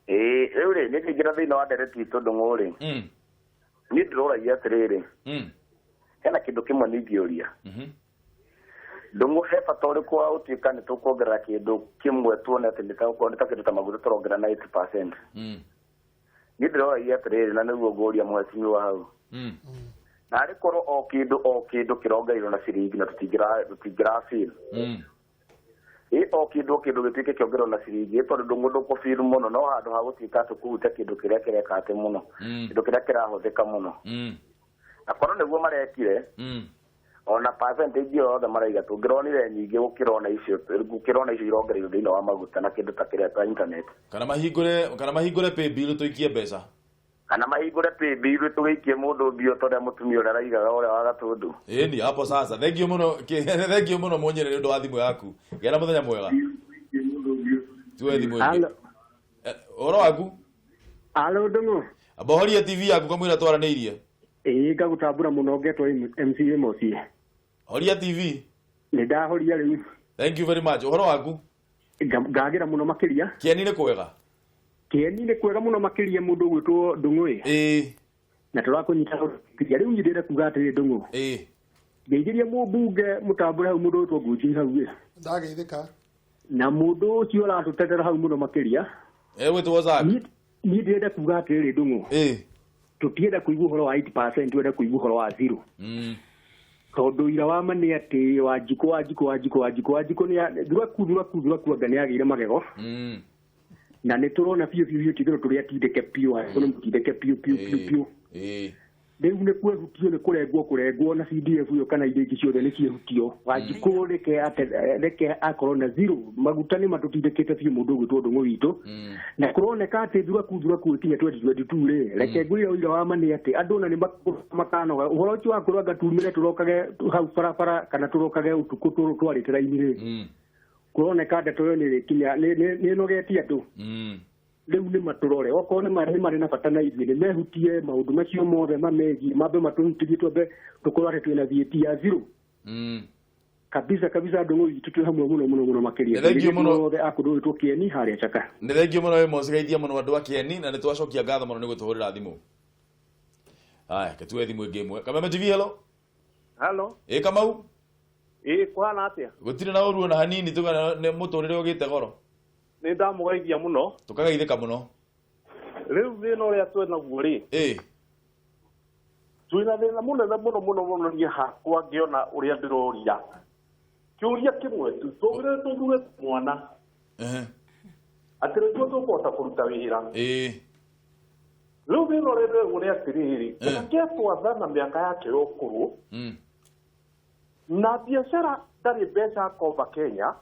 Ĩĩ, rĩu rĩ, nĩ ngĩingĩra thĩinĩ wa ndereti itũ Ndũng'ũ rĩ. Niĩ ndĩroragia atĩrĩrĩ. Hena kĩndũ kĩmwe ningĩũria. Ndũng'ũ he bata ũrĩkũ wa gũtuĩka nĩ tũkuongerera kĩndũ kĩmwe tuone atĩ nĩ ta kĩndũ ta maguta tũrongerera na 80%. Niĩ ndĩroragia atĩrĩrĩ na nĩguo ngũria mũhecimiwa hau. Na arĩ korwo o kĩndũ kĩrongereirwo na ciringi na tũtingĩra feel. Ĩ o kĩndũ gĩtuĩke kĩongererwo na ciringi tondũ ndũng'ũ ndũkũ feel mũno no handũ ha gũtuĩka tũkũhutia kĩndũ kĩrĩa kĩreka atĩ mũno kĩndũ kĩrĩa kĩrahũthĩka mũno. Akorwo nĩguo marekire ona percentage yothe maraiga tũngĩronire nyingĩ gũkĩrona icio irongereirwo thĩinĩ wa maguta na kĩndũ ta kĩrĩa ta internet. Kana mahingũre pay bill tũikie mbeca. Kana mahingũre pay bill tũgĩikie mũndũ mbia ta ũrĩa mũtumia ũrĩa araigaga ũrĩa wa Gatũndũ. Ĩni hapo sasa. Thank you mũno, thank you mũno Mũnyĩrĩ nĩ ũndũ wa thimũ yaku. Gĩa na mũthenya mwega. Tuwe thimũ ĩngĩ. Ũhoro waku? Alo Ndũng'ũ. Amba horia TV yaku kamũira twaranĩirie. Ĩĩ ngagũtambũra mũno ngetwo MC Amos. Horia TV. Nĩ ndahoria rĩu. Thank you very much. Ũhoro waku? Ngagĩra mũno makĩria. Kĩeni nĩ kwega? Kĩeni nĩ kwega mũno makĩria mũndũ ũgwĩtwo Ndũng'ũ. Ĩĩ. Na tũrakũnyita makĩria rĩu niĩ ndĩrenda kuga atĩrĩ Ndũng'ũ. Ĩĩ. Ngeithĩria mũmbunge mũtambũre hau mũndũ ũgwĩtwo Ngũnjiri hau ĩ. Ndageithĩka. Na mũndũ ũcio ũratũtetera hau mũno makĩria. Egwĩtwo Zack. Niĩ ndĩrenda kuga atĩrĩrĩ Ndũng'ũ. Ĩĩ. Tũtienda kũigua ũhoro wa 80%, twenda kũigua ũhoro wa 0. Tondũ ira wa ma nĩ atĩ Wanjikũ nĩ thuraku anga nĩ agĩire magego. Na nĩ tũrona biũ biũ titherũ tũrĩ atindĩke biũ, Wanjikũ nĩ mũtindĩke biũ biũ biũ. Rĩu nĩ kwehutio nĩ kũrengwo na CDF ĩyo kana indo ingĩ ciothe nĩ ciehutio. Wanjikũ reke akorwo na 0 maguta nĩ matũtindĩkĩte biũ mũndũ ũgwĩtwo Ndũng'ũ witũ. Na kũroneka atĩ thuraku ĩkinya 2022 rĩ, reke ngwĩre ũira wa ma nĩ atĩ andũ ona nĩ makanoga. Ũhoro ũcio wa kũranga tumĩre tũrokage hau barabara kana tũrokage ũtukũ twarĩte raini rĩ. Kũroneka ndeto ĩyo nĩ ĩrĩkinya nĩ ĩnogetie andũ. Rĩu nĩ matũrore okorwo nĩ marĩ na bata na ithuĩ nĩ mehutie maũndũ macio mothe mamegiĩ mambe matũhutirie twambe tũkorwo atĩ twĩna VAT ya 0. Kabisa kabisa Ndũng'ũ witũ twĩ hamwe mũno mũno mũno makĩria. Thank you mũno othe a kũndũ gwĩtwo Kĩeni harĩa Chaka. Nĩ thank you mũno Amos, geithia mũno andũ a Kĩeni na nĩ twacokia ngatho mũno nĩ gũtũhũrĩra thimũ. Haya, ketue thimũ ĩngĩ ĩmwe. Kameme TV, hello. Hello. Ĩ Kamau. Ĩ kũhana atĩa? Gũtirĩ na ũru ona hanini tũgana nĩ mũtũrĩre ũgĩte goro. Nĩ ndamũgeithia mũno. Tũkageithĩka mũno. Rĩu thĩna ũrĩa twĩ naguo rĩ. Ĩ. Twĩna thĩna mũnene mũno mũno mũno niĩ hakwa ngĩona ũrĩa ndĩroria. Kĩũria kĩmwe tu, tũgĩrĩre tũthure mwana. Atĩ nĩguo tũkũhota kũruta wĩra. Ĩ. Rĩu thĩna ũrĩa ndĩraigua nĩ atĩrĩrĩ, kĩrĩa twathana mĩaka yake ya ũkũrũ. Na biacara ndarĩ mbeca akomba Kenya.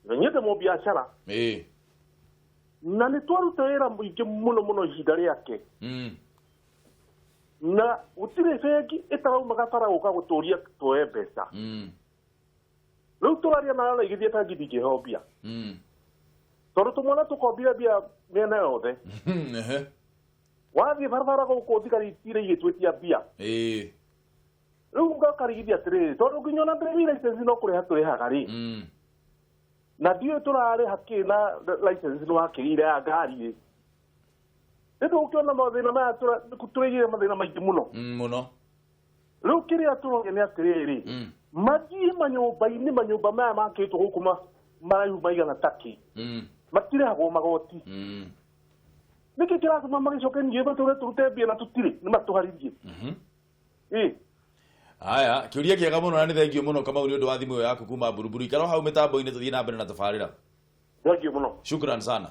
Nyende mo biacara. Ĩ. Na nĩ twaruta wĩra mũingĩ mũno mũno ihinda rĩake. Na gũtirĩ bengi ĩtaraumaga bara gũka gũtũria tuoe mbeca. Rĩu tũraria nayo na igĩthiĩ bengi ndingĩhombia. Tondũ tũmwana tũkombire mbia mĩena yothe. Wathiĩ barabara gũkũ thigari itirĩ igĩtwĩtia mbia. Ĩ. Rĩu ngakarigithia atĩrĩrĩ, tondũ nginya ona driving license no kũrĩha tũrĩhaga rĩ. Na ndiũĩ tũrarĩha kĩ na license nĩ wakĩgĩire ya ngari ĩ. Rĩu ũkĩona mathĩna maya tũrĩgĩire mathĩna maingĩ mũno. Mũno. Rĩu kĩrĩa tũroria nĩ atĩrĩrĩ, mathiĩ manyũmba-inĩ, manyũmba maya makĩtwo gũkũ maraihu maigana takĩ, matirĩhagwo magoti. Nĩkĩ kĩratũma magĩcoke ningĩ matũre tũrute mbia na tũtirĩ, nĩ matũharirie. Haya, kĩũria kĩega mũno na nĩ thengio mũno Kamau nĩ ũndũ wa thimũ ĩyo yaku kuma Buruburu. Ikara hau mĩtambo-inĩ tũthiĩ na mbere na tabarĩra. Thengio mũno. Shukran sana.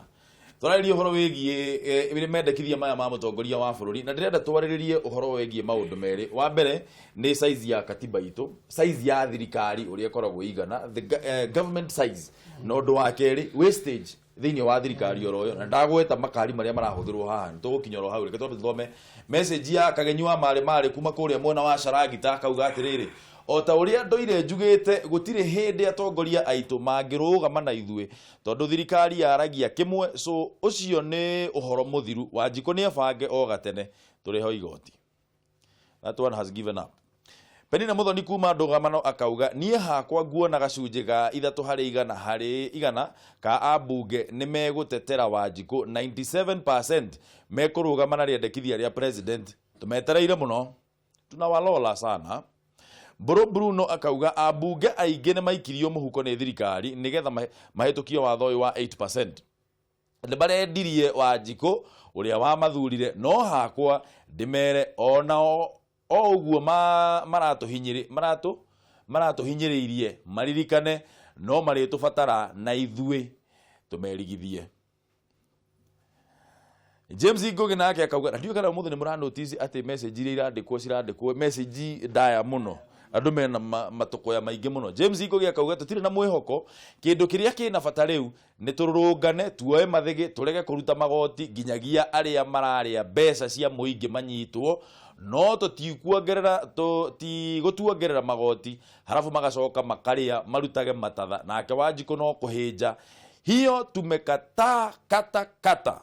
Twarĩrĩria ũhoro wĩgiĩ mendekithia maya ma mũtongoria wa bũrũri na ndĩrenda twarĩrĩrie ũhoro wĩgiĩ maũndũ merĩ. Wa mbere nĩ size ya katiba itũ, size ya thirikari ũrĩa ĩkoragwo ĩigana, the government size. Na ũndũ wa kerĩ, wastage thĩinĩ wa thirikari oro ĩyo, na ndagweta makari marĩa marahũthĩrwo haha, nĩtũgũkinya oro hau. Reke twambe tũthome message ya Kagenyi wa Marĩ Marĩ kuma kũrĩa mwena wa Sharagita, akauga atĩrĩrĩ, o ta ũrĩa ndoire njugĩte, gũtirĩ hĩndĩ atongoria aitũ mangĩrũgama na ithuĩ tondũ thirikari yaragia kĩmwe, so ũcio nĩ ũhoro mũthiru. Wanjikũ nĩ abange o gatene tũrĩho igoti. That one has given up. Penina Muthoni kuma ndũgamano akauga, niĩ hakwa nguona gacunjĩ ga 3 harĩ 100 harĩ 100 ka ambunge nĩ megũtetera Wanjikũ, 97% mekũrũgama na rĩendekithia rĩa president. Tũmetereire mũno, tunawalola sana. Mbũrũ Bruno akauga ambunge aingĩ nĩ maikirio mũhuko nĩ thirikari nĩgetha mahĩtũkie watho ũyũ wa 8%. Nĩ marendirie Wanjikũ ũrĩa wamathurire, no hakwa ndĩmere onao o ũguo maratũhinyĩrĩirie maririkane no marĩtũbatara na ithuĩ tũmerigithie. James Ngugi nake akauga, na ndiũĩ kana ũmũthĩ nĩ mũranotice atĩ message iria irandĩkwo cirandĩkwo message ndaya mũno, andũ mena matũkũya maingĩ mũno. James Ngugi akauga tũtirĩ na mwĩhoko, kĩndũ kĩrĩa kĩna bata rĩu nĩ tũrũrũngane, tuoe mathĩgĩ, tũrege kũruta magoti nginyagia arĩa mararĩa mbeca cia mũingĩ manyitwo, no tũtigũtuongerera magoti, halafu magacoka makarĩa marutage matatha. Nake Wanjikũ no kũhĩnja hiyo tumekataa kata kata.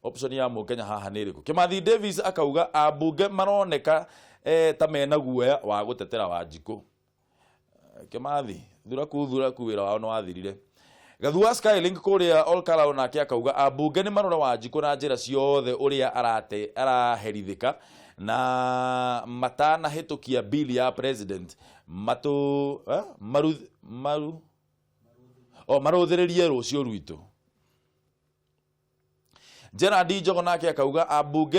Option ya Mũkenya haha nĩ ĩrĩkũ? Kĩmathi Davis akauga ambunge maroneka ta mena guoya wa gũtetera Wanjikũ. Kĩmathi, thuraku thuraku wĩra wao nĩ wathirire. Gathua Skylink kũrĩa Olkalou nake akauga ambunge nĩ marore Wanjikũ na njĩra ciothe ũrĩa araherithĩka na matanahĩtũkia bill ya president marũthĩrĩrie rũciũ rwitũ. Gerard Njogo nake akauga ambunge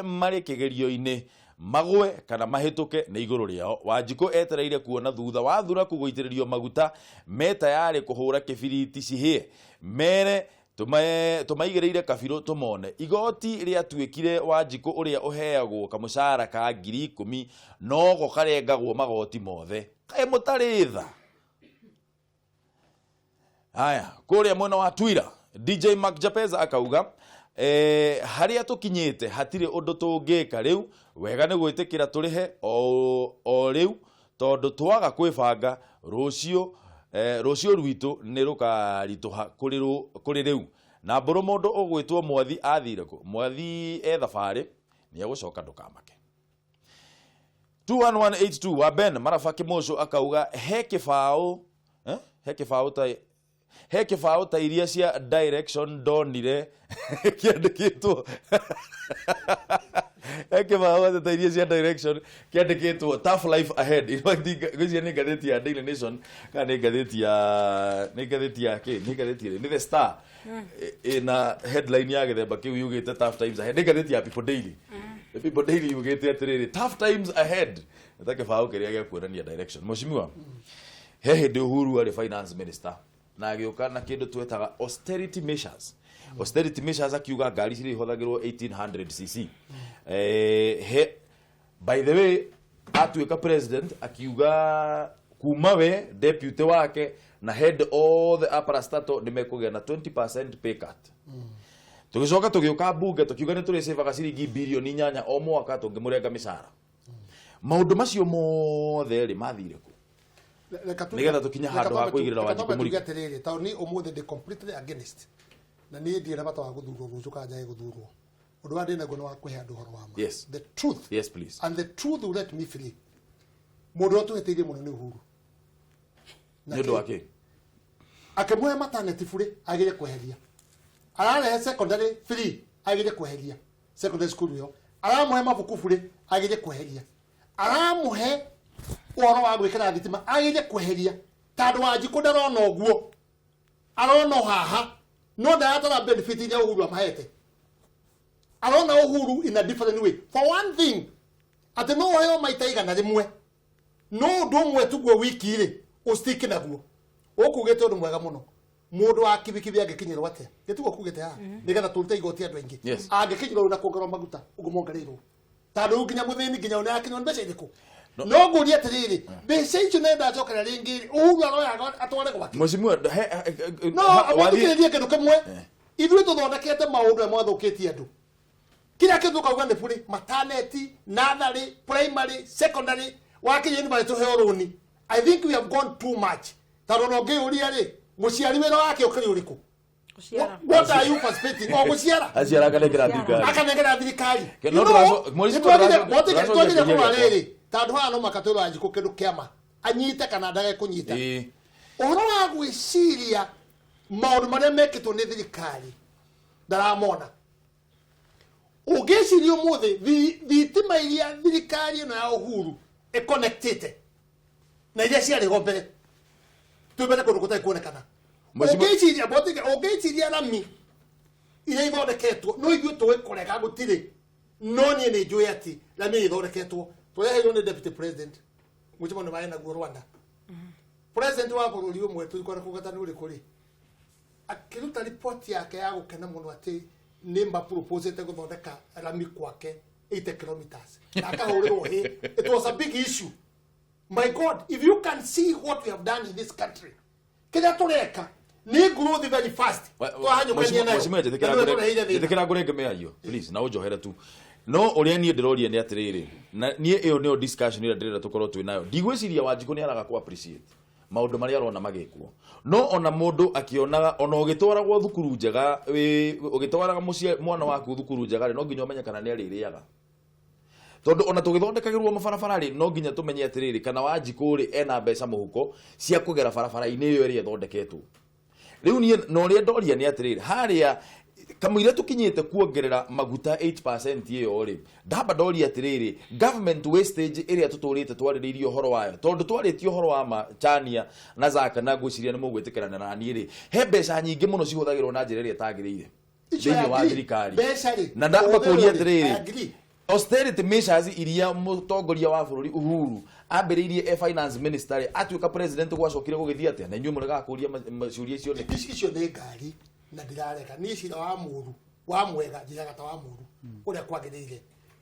marĩ kĩgerio-inĩ magwe kana mahĩtũke nĩ igũrũ rĩao. Wanjikũ etereire kuona thutha wa thuraku gũitĩrĩrio maguta me tayarĩ kũhũra kĩbiriti cihĩe, mere tũmaigĩrĩire kabirũ tũmone. Igoti rĩatuĩkire Wanjikũ ũrĩa ũheagwo kamũcara ka 10,000 nogo karengagwo magoti mothe. Kaĩ mũtarĩ tha? Haya, kũrĩa mwena wa Twitter DJ Mark Japeza akauga harĩa tũkinyĩte hatirĩ ũndũ tũngĩka rĩu, wega nĩ gwĩtĩkĩra tũrĩhe o rĩu tondũ twaga kwĩbanga rũciũ rwitũ nĩ rũkaritũha kũrĩ rĩu. Na mbũrũ mũndũ ũgwĩtwo Mwathi athire kũ? Mwathi e thabarĩ, nĩ egũcoka ndũkamake. 21182 wa Ben Maraba Kĩmũcũ akauga he kĩbaũ, he kĩbaũ ta he kĩbaũ ta iria cia direction ndonire kĩandĩkĩtwo he kĩbaũ ta iria cia direction kĩandĩkĩtwo tough life ahead. In fact, ngwĩciria nĩ ngathĩti ya Daily Nation kana nĩ ngathĩti ya, nĩ ngathĩti ya kĩ, nĩ ngathĩti ĩrĩ, nĩ The Star ĩna headline ya gĩthemba kĩu yugĩte tough times ahead. Nĩ ngathĩti ya People Daily. The People Daily yugĩte atĩrĩrĩ, tough times ahead, nĩ ta kĩbaũ kĩrĩa gĩa kuonania direction. Mheshimiwa, he hĩndĩ Uhuru arĩ finance minister na agĩũka na kĩndũ twetaga austerity measures. Austerity measures akiuga ngari cirĩ ihũthagĩrwo 1800 cc. By the way, atuĩka president akiuga kuma we deputy wake na head othe a parastatal nĩ mekũgĩa na 20% pay cut. Tũgĩcoka tũgĩũka mbunge tũkiuga nĩ tũrĩcĩbaga ciringi bilioni 8 o mwaka tũngĩmũrenga mĩcara. Maũndũ macio mothe rĩ mathire kũ? Nĩgetha tũkinye handũ ha kũigĩrĩra Wanjikũ mũrigo. Atĩrĩrĩ, tondũ niĩ ũmũthĩ ndĩ completely against na niĩ ndirĩ na bata wa gũthurwo rũciũ kana njage gũthurwo. Ũndũ ũrĩa ndĩ naguo nĩ wa kũhe andũ ũhoro wa ma. Yes. The truth. Yes, please. And the truth will let me free. Mũndũ ũrĩa ũtũhĩtĩirie mũno nĩ Uhuru. Nĩ ũndũ wa kĩ? Akĩmũhe maternity bure agĩrĩire kweheria. Ararehe secondary free agĩrĩire kweheria secondary school ĩyo. Aramũhe mabuku bure agĩrĩire kweheria. Aramũhe ũhoro wa gwĩkĩra thitima agĩrĩire kweheria tondũ Wanjikũ ndarona ũguo, arona o haha no ndaratara benefit iria Uhuru amahete. Arona Uhuru in a different way. For one thing, atĩ no ũheo maita 100 no ũndũ ũmwe tuguo wiki rĩ ũstiki naguo. Ũkugĩte ũndũ mwega mũno, mũndũ wa kibikibi angĩkinyĩrwo atĩa? Gĩtiguo kugĩte haha nĩgetha tũrute igoti andũ aingĩ. Angĩkinyĩrwo na kuongererwo maguta ũguo mongereirwo, tondũ rĩu nginya mũthĩni nginya ũrĩa akinywo nĩ mbeca irĩkũ? No ngũrie atĩrĩrĩ, mbeca icio nĩ ndacokera rĩngĩ rĩ, Uhuru aroyaga atware gwake? Mheshimiwa, no amũthikĩrĩrie kĩndũ kĩmwe. Ithuĩ tũthondekete maũndũ marĩa mwathũkĩtie andũ. Kĩrĩa kĩndũ tũkauga nĩ bure maternity, nursery, primary, secondary, wakinya university tũheo rũni. I think we have gone too much, tondũ ona ũngĩyũria rĩ, mũciari wĩra wake ũkĩrĩ ũrĩkũ? Gũciara. What are you participating? O gũciara. Aciara akanengera thirikari. Akanengera thirikari. No Mheshimiwa, ndĩracokia Twagire kĩũria kũrora gĩakwa. rĩrĩ, tondũ haha no maka twĩrwo Wanjikũ kĩndũ kĩama anyite kana ndage kũnyita. Ũhoro wa gwĩciria maũndũ marĩa mekĩtwo nĩ thirikari ndaramona. Ũngĩciria ũmũthĩ thitima iria thirikari ĩno ya Uhuru ĩconnectĩte na iria ciarĩ ho mbere, twĩ mbere kũndũ gũtarĩ kuonekana. Ũngĩciria Mbotige, ũngĩciria rami iria ithondeketwo, no ithuĩ tũĩ kũrega gũtirĩ, no niĩ nĩ njũĩ atĩ rami iria ithondeketwo tũreheirwo nĩ deputy president mũcemanio warĩ naguo Rwanda. President wa bũrũri ũmwe tũikwenda kũgweta nĩ ũrĩkũ rĩ, akĩruta ripoti yake ya gũkena mũno atĩ nĩ maproposete gũthondeka rami kwake 80 kilometers na akahũrĩrwo hĩ. It was a big issue. My God, if you can see what we have done in this country, kĩrĩa tũreka nĩ growth very fast, twahanyũkania nayo. Mheshimiwa, Na nĩwe tũreheire thĩna. Njĩtĩkĩra ngũrenge mĩario please na ũnjohere tu. No ũrĩa niĩ ndĩroria nĩ atĩrĩrĩ, na niĩ ĩyo nĩyo discussion ĩrĩa ndĩrenda tũkorwo twĩ nayo. Ndigwĩciria Wanjikũ nĩ araga kũ appreciate maũndũ marĩa arona magĩkwo, no ona mũndũ akĩonaga ona ũgĩtwaragwo thukuru njega, ũgĩtwaraga mwana waku thukuru njega rĩ, no nginya ũmenye kana nĩ arĩrĩaga, tondũ ona tũgĩthondekagĩrwo mabarabara rĩ, no nginya tũmenye atĩrĩrĩ, kana Wanjikũ rĩ ena mbeca mũhuko cia kũgera barabara-inĩ ĩyo ĩrĩa ĩthondeketwo rĩu. Niĩ na ũrĩa ndoria nĩ atĩrĩrĩ, harĩa kamũira tũkinyĩte kuongerera maguta 8% ĩyo rĩ, ndamba ndoria atĩrĩrĩ, government wastage ĩrĩa tũtũrĩte twarĩrĩirie ũhoro wayo, tondũ twarĩtie ũhoro wa ma Chania na Zaka, na ngwĩciria nĩ mũgwĩtĩkĩrana na niĩ rĩ, he mbeca nyingĩ mũno cihũthagĩrwo na njĩra ĩrĩa ĩtagĩrĩire Icio thĩinĩ wa I agree. thirikari. Mbeca rĩ, Na ndamba kũria ũhũthĩrwo rĩ, atĩrĩrĩ, I agree. Austerity measures iria mũtongoria wa bũrũri Uhuru ambĩrĩirie e finance minister rĩ, atuĩka president gwacokire gũgĩthiĩ atĩa? Na inyuĩ mũregaga kũria ciũria icio nĩkĩ? Icio nĩ ngari na ndirarega niĩ cira wa mũru wa mwega njiraga ta wa mũru ũrĩa kwagĩrĩire.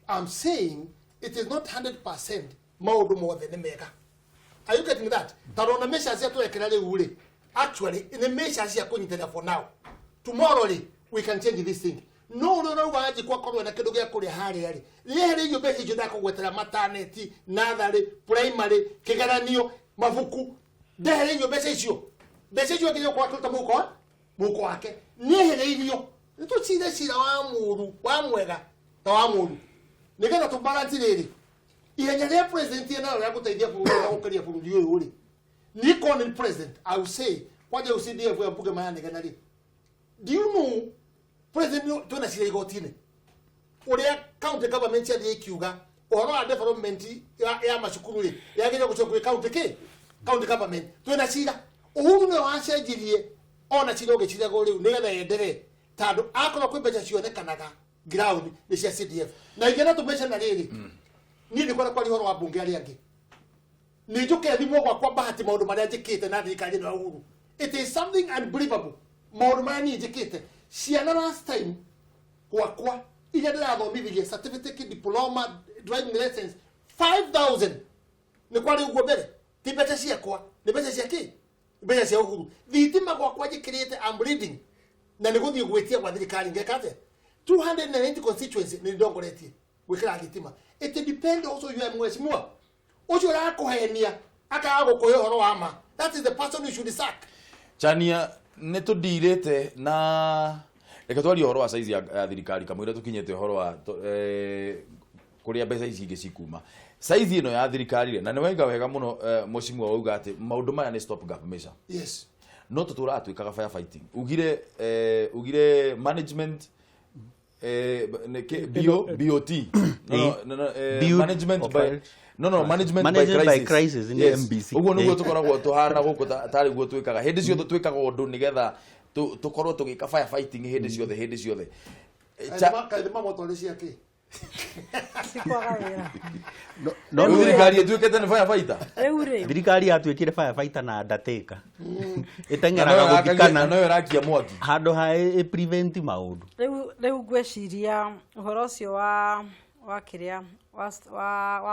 I'm saying it is not 100% maũndũ mothe nĩ mega. Are you getting that? Tondũ ona measures cia twekĩra rĩu rĩ, actually nĩ measures cia kũnyitĩrĩra for now. Tomorrow rĩ, we can change this thing. No ũrĩa ũrauga Wanjikũ akorwo ena kĩndũ gĩa kũrĩa harĩa rĩ, rĩehereirio mbeca icio ndakũgwetera maternity, nursery, primary, kĩgeranio, mabuku, ndehereirio mbeca icio. Mbeca icio nginya gũkorwo akĩruta mũhuko wake nĩehereirio. Nĩ tũcire cira wa mũru wa mwega ta wa mũru nĩgetha tũ balance rĩrĩ ihenya rĩa president enarĩo rĩa gũteithia bũrũri na gũkĩria bũrũri ũyũ rĩ. Niĩ korwo nĩ president, I will say kwanja rĩu CDF ya mbunge maranegena rĩ, do you know president twĩna cira igoti-inĩ ũrĩa county government ciathiĩ ikiuga ũhoro wa development ya macukuru rĩ, yagĩrĩirwo gũcokio kwĩ county kĩ county government. Twĩna cira. Uhuru nĩwe wacenjirie ona cira ũgĩciragwo rĩu nĩgetha yenderee, tondũ akorwo kwĩ mbeca cionekanaga ground nĩ cia CDF na ingĩ tũmbeca. Na rĩrĩ, niĩ ndikwenda kwaria ũhoro wa mbunge arĩa angĩ, nĩ njũke thimwo gwakwa bahati maũndũ marĩa njĩkĩte na thirikari ĩno ya Uhuru. It is something unbelievable maũndũ marĩa niĩ njĩkĩte. Ciana last time gwakwa iria ndĩrathomithirie certificate, diploma, driving license, 5000 nĩ kwarĩ ũguo mbere. Ti mbeca ciakwa, nĩ mbeca cia kĩ? Mbeca cia Uhuru. Thitima gwakwa njĩkĩrĩte, I'm leading na nĩ gũthiĩ gwĩtia gwa thirikari ngeka atĩa? 290 constituency nĩ ndongoretie gwĩkĩra thitima. It depend also you are mheshimiwa ũcio ũrakũhenia akaga gũkũhe ũhoro wa ma. That is the person you should sack. Chania, nĩ tũndirĩte na reke twarie ũhoro wa size ya thirikari kamũira tũkinyĩte ũhoro wa kũrĩa mbeca ici ingĩ cikuma. Size ĩno ya thirikari rĩ, na nĩ waiga wega mũno, mheshimiwa, wauga atĩ maũndũ maya nĩ stop gap measure. Yes. No tũtũraga twĩkaga firefighting. Ugire ugire management BOT. No, Build, management by operate. No, management, Management by by crisis, crisis nĩ Yes. MBC. Ũguo nĩguo tũkoragwo tũhana gũkũ tarĩ guo twĩkaga hĩndĩ ciothe, twĩkaga ũndũ nĩgetha tũkorwo tũgĩka firefighting hĩndĩ ciothe, hĩndĩ ciothe. Kaĩ mamotore ciake? Cikwaga wĩra. No Rĩu thirikari ĩtuĩkĩte nĩ firefighter. Rĩu rĩ, Thirikari yatuĩkire firefighter na undertaker. Na Ĩteng'eraga noyo gũthikana na noyo ĩrakia mwaki. Handũ ha ĩ prevent maũndũ. Rĩu ngwĩciria ũhoro ũcio wa kĩrĩa wa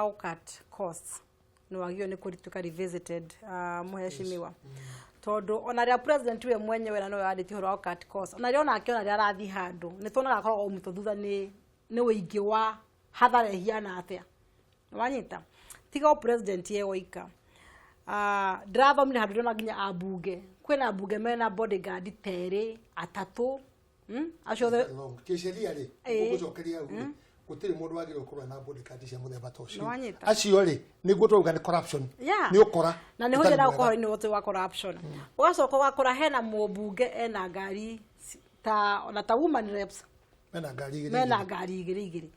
gũ-cut costs nĩ wagĩrĩirwo nĩ kũrituĩka revisited, mũheshimiwa, tondũ ona rĩrĩa president we mwenyewe na nowe wandĩtie ũhoro wa gũ-cut costs, ona rĩrĩa onake, ona rĩrĩa arathiĩ handũ, nĩ tuonaga akoragwo aumĩtwo thutha nĩ ũingĩ wa hathara ĩhiana atĩa. Wanyita, tiga o president ye woika. Ndĩrathomire handũ ndĩrona nginya ambunge, kwĩna ambunge mena bodyguard terĩ atatũ, Acio othe Kĩsheria rĩ, ũgũcokeria hau rĩ, gũtirĩ mũndũ wagĩrĩirwo kũrũa na bodyguard cia mũthemba ta ũcio. Nĩwanyita. Acio rĩ, nĩguo twauga nĩ corruption. Nĩ ũkora. Na nĩ ũtarĩ hũthĩra mwega. ũhoro-inĩ wothe wa corruption, ũgacoka ũgakora hena mũmbunge ena ngari ta ona ta woman reps. Mena ngari igĩrĩ Mena igĩrĩ. ngari igĩrĩ igĩrĩ,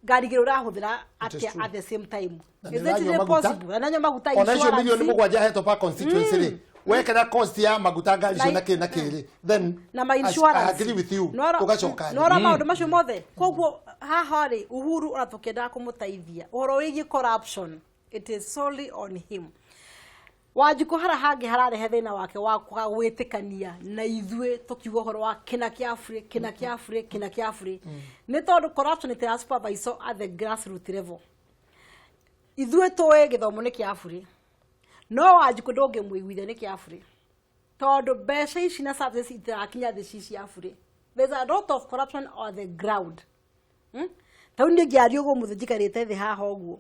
ngari igĩrĩ ũrahũthĩra It is atĩa true. at the same time? Na Is it nĩ ũranyua really maguta? possible? Na nĩũranyua maguta, Ona icio insurance. milioni 7 hetwo pa constituency rĩ, wekera cost ya maguta, ngari icio, na kĩ na kĩ rĩ, then Na ma I insurance. agree with you, tũgacoka thĩ. Nora maũndũ macio mothe. Koguo haha rĩ, Uhuru, ona tũkĩendaga kũmũteithia ũhoro wĩgiĩ corruption, it is solely on him. Wanjikũ hara hangĩ hararehe thĩna wake wa kwaga gwĩtĩkania na ithuĩ tũkiuga ũhoro wa kĩna kĩa bũrĩ, kĩna kĩa bũrĩ, kĩna kĩa bũrĩ, nĩ tondũ corruption ĩtĩra supervisor at the grassroot level. Ithuĩ tũĩ gĩthomo nĩ kĩa bũrĩ, no Wanjikũ ndũngĩmũiguithia nĩ kĩa bũrĩ, tondũ mbeca ici na services itirakinya thĩ ci cia bũrĩ. There's a lot of corruption on the ground, Tarĩu niĩ ngĩaria ũguo mũthĩ njikarĩte thĩ haha ũguo,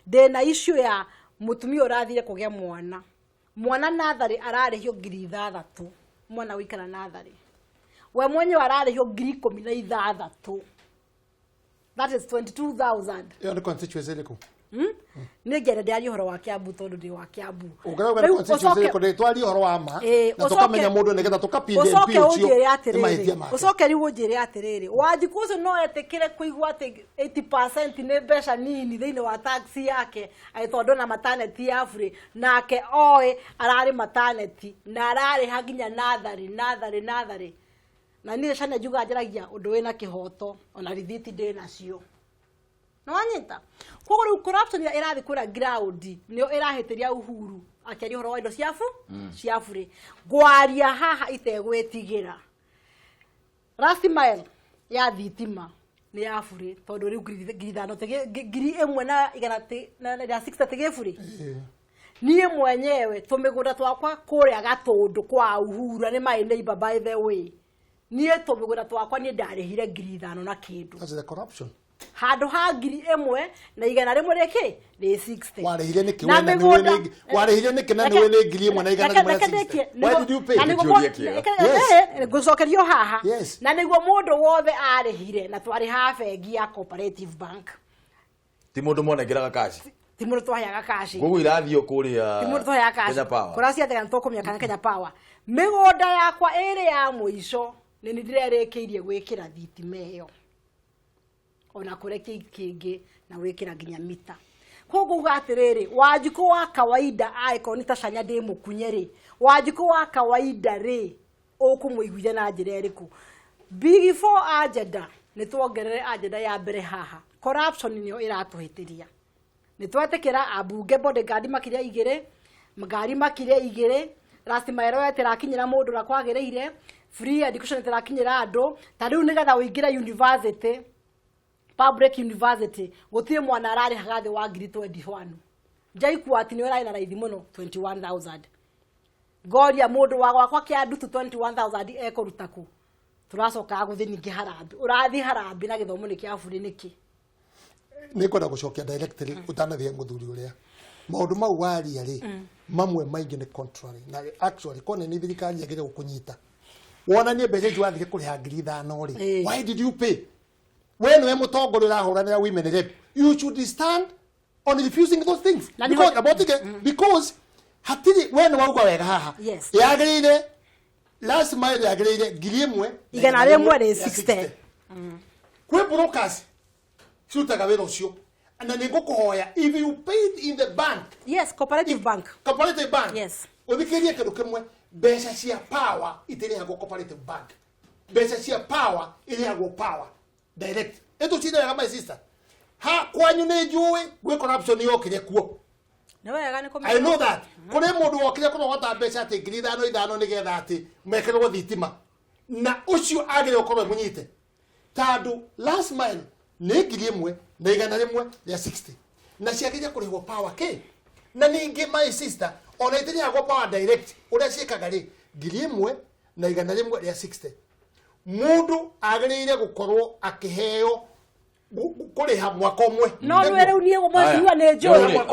ndĩna issue ya mũtumia ũrathire kũgĩa mwana. Mwana natharĩ ararĩhio 6,000. Mwana gũikara natharĩ, we mwenyewe ararĩhio 16,000, that is 22,000. Ĩyo nĩ constituency ĩrĩkũ? Nĩ ngĩenda ndĩarie ũhoro wa Kiambu tondũ ndĩ wa Kiambu. Ũngĩrauga nĩ Rĩu constituency ĩrĩkũ, nĩ twarie ũhoro wa ma na tũkamenya mũndũ nĩgetha tũkapinda MP ũcoke ũcio ũnjĩre nĩ atĩrĩrĩ, mahĩtia make. Ũcoke rĩu ũnjĩre atĩrĩrĩ, Wanjikũ ũcio no etĩkĩre kũigua atĩ 80% nĩ mbeca nini thĩinĩ wa tax yake, atĩ tondũ na maternity ya bũrĩ, nake oĩ ararĩ maternity na ararĩha nginya natharĩ, natharĩ, natharĩ. Na niĩ cana njugaga njaragia ũndũ wĩna kĩhoto, ona rithiti ndĩ nacio. Nĩwanyita? Koguo rĩu corruption ĩrĩa ĩrathiĩ kũrĩa ground nĩyo ĩrahĩtĩria Uhuru akĩaria ũhoro wa indo cia bu cia bũrĩ. Ngwaria haha itegwĩtigĩra, last mile ya thitima nĩ ya bũrĩ, tondũ rĩu 5,000 1,100 na 60 tigĩ bũrĩ. Niĩ mwenyewe tũmĩgũnda twakwa kũrĩa Gatũndũ kwa Uhuru, na nĩ my neighbor by the way, niĩ tũmĩgũnda twakwa niĩ ndarĩhire 5,000 na kĩndũ. That's the corruption. Handũ ha 1,100 rĩkĩ rĩ 60. Warĩhire nĩkĩ? Na We na nĩwe mĩgũnda- warĩhire nĩkĩ na nĩwe nĩ 1,160? Reke ndĩkie. Why did you pay? Na nĩguo Kĩũria kĩega. Yes. Ngũcokerio haha. Yes. Na nĩguo mũndũ wothe arĩhire, na twarĩhaga bengi ya Cooperative Bank. Ti mũndũ mwanengeraga cash? Ti mũndũ twaheaga cash. Koguo irathiĩ kũrĩa Ti mũndũ twaheaga cash. Kenya Power. Kũrĩa ciatega nĩ tũkũmenya kana Kenya Power. Mĩgũnda yakwa ĩrĩ ya mũico nĩ nĩ ndĩrerĩkĩirie gwĩkĩra thitima ĩyo, ona kũrĩa kĩngĩ na gwĩkĩra nginya mita. Koguo uga atĩrĩrĩ, Wanjikũ wa kawaida, angĩkorwo nĩ ta canya ndĩ mũkunye rĩ, Wanjikũ wa kawaida rĩ, ũkũmũiguithia na njĩra ĩrĩkũ? Big Four agenda, nĩ tuongerere agenda ya mbere haha. Corruption nĩyo ĩratũhĩtĩria. Nĩ twetĩkĩra ambunge bodyguard makĩria igĩrĩ, ngari makĩria igĩrĩ, last mile ĩtĩrakinyĩra mũndũ ũrĩa kwagĩrĩire, free education ĩtĩrakinyĩra andũ. Ta rĩu nĩgetha ũingĩre university, public university, gũtirĩ mwana ararĩhaga thĩ wa 21,000. JKUAT nĩyo ĩrarĩ na raithi mũno, 21,000. Ngoria mũndũ wa gwakwa kĩa ndutu 21,000 ekũruta kũ? Tũracokaga gũthiĩ ningĩ harambĩ, ũrathiĩ harambĩ na gĩthomo nĩ kĩa bũrĩ nĩkĩ? Nĩ ngwenda gũcokia directly ũtanathiĩ mũthuri ũrĩa maũndũ mau waria rĩ, mamwe maingĩ nĩ contrary na actually kone nĩ thirikari yagĩrĩire gũkũnyita wonanie mbeca icio wathire kũrĩha 5,000 rĩ. Why did you pay? We nĩwe mũtongoria ũrahũranĩra women rep, you should stand on refusing those things. Na Because about it, because hatirĩ we nĩ wauga wega haha, yagĩrĩire Last mile yagĩrĩire 1,100 Igana rĩmwe rĩ 60. Kwĩ brokers cirutaga wĩra ũcio na nĩ ngũkũhoya, if you paid in the bank. Yes, Cooperative Bank. Cooperative Bank. Yes. Ũthikĩrĩrie kĩndũ kĩmwe, mbeca cia power itirĩhagwo Cooperative Bank, mbeca cia power irĩhagwo power direct. Ĩtũcire wega, my sister, ha kwanyu nĩ njũĩ gwĩ corruption yokire kuo. Nĩ wega nĩ I know that. Kũrĩ mũndũ wokire kũrogota mbeca atĩ 5,000 nĩgetha atĩ mekĩrwo thitima, na ũcio agĩrĩire gũkorwo e mũnyite, tondũ last mile nĩ 1,160 na ciagĩrĩire kũrĩhwo power kĩ. Na ningĩ, my sister, ona itirĩhagwo power direct, ũrĩa ciĩkaga rĩ, 1,160 mũndũ agĩrĩire gũkorwo akĩheo kũrĩha mwaka ũmwe. No nĩ rĩu niĩ, mũhecimiwa, nĩ njũĩ.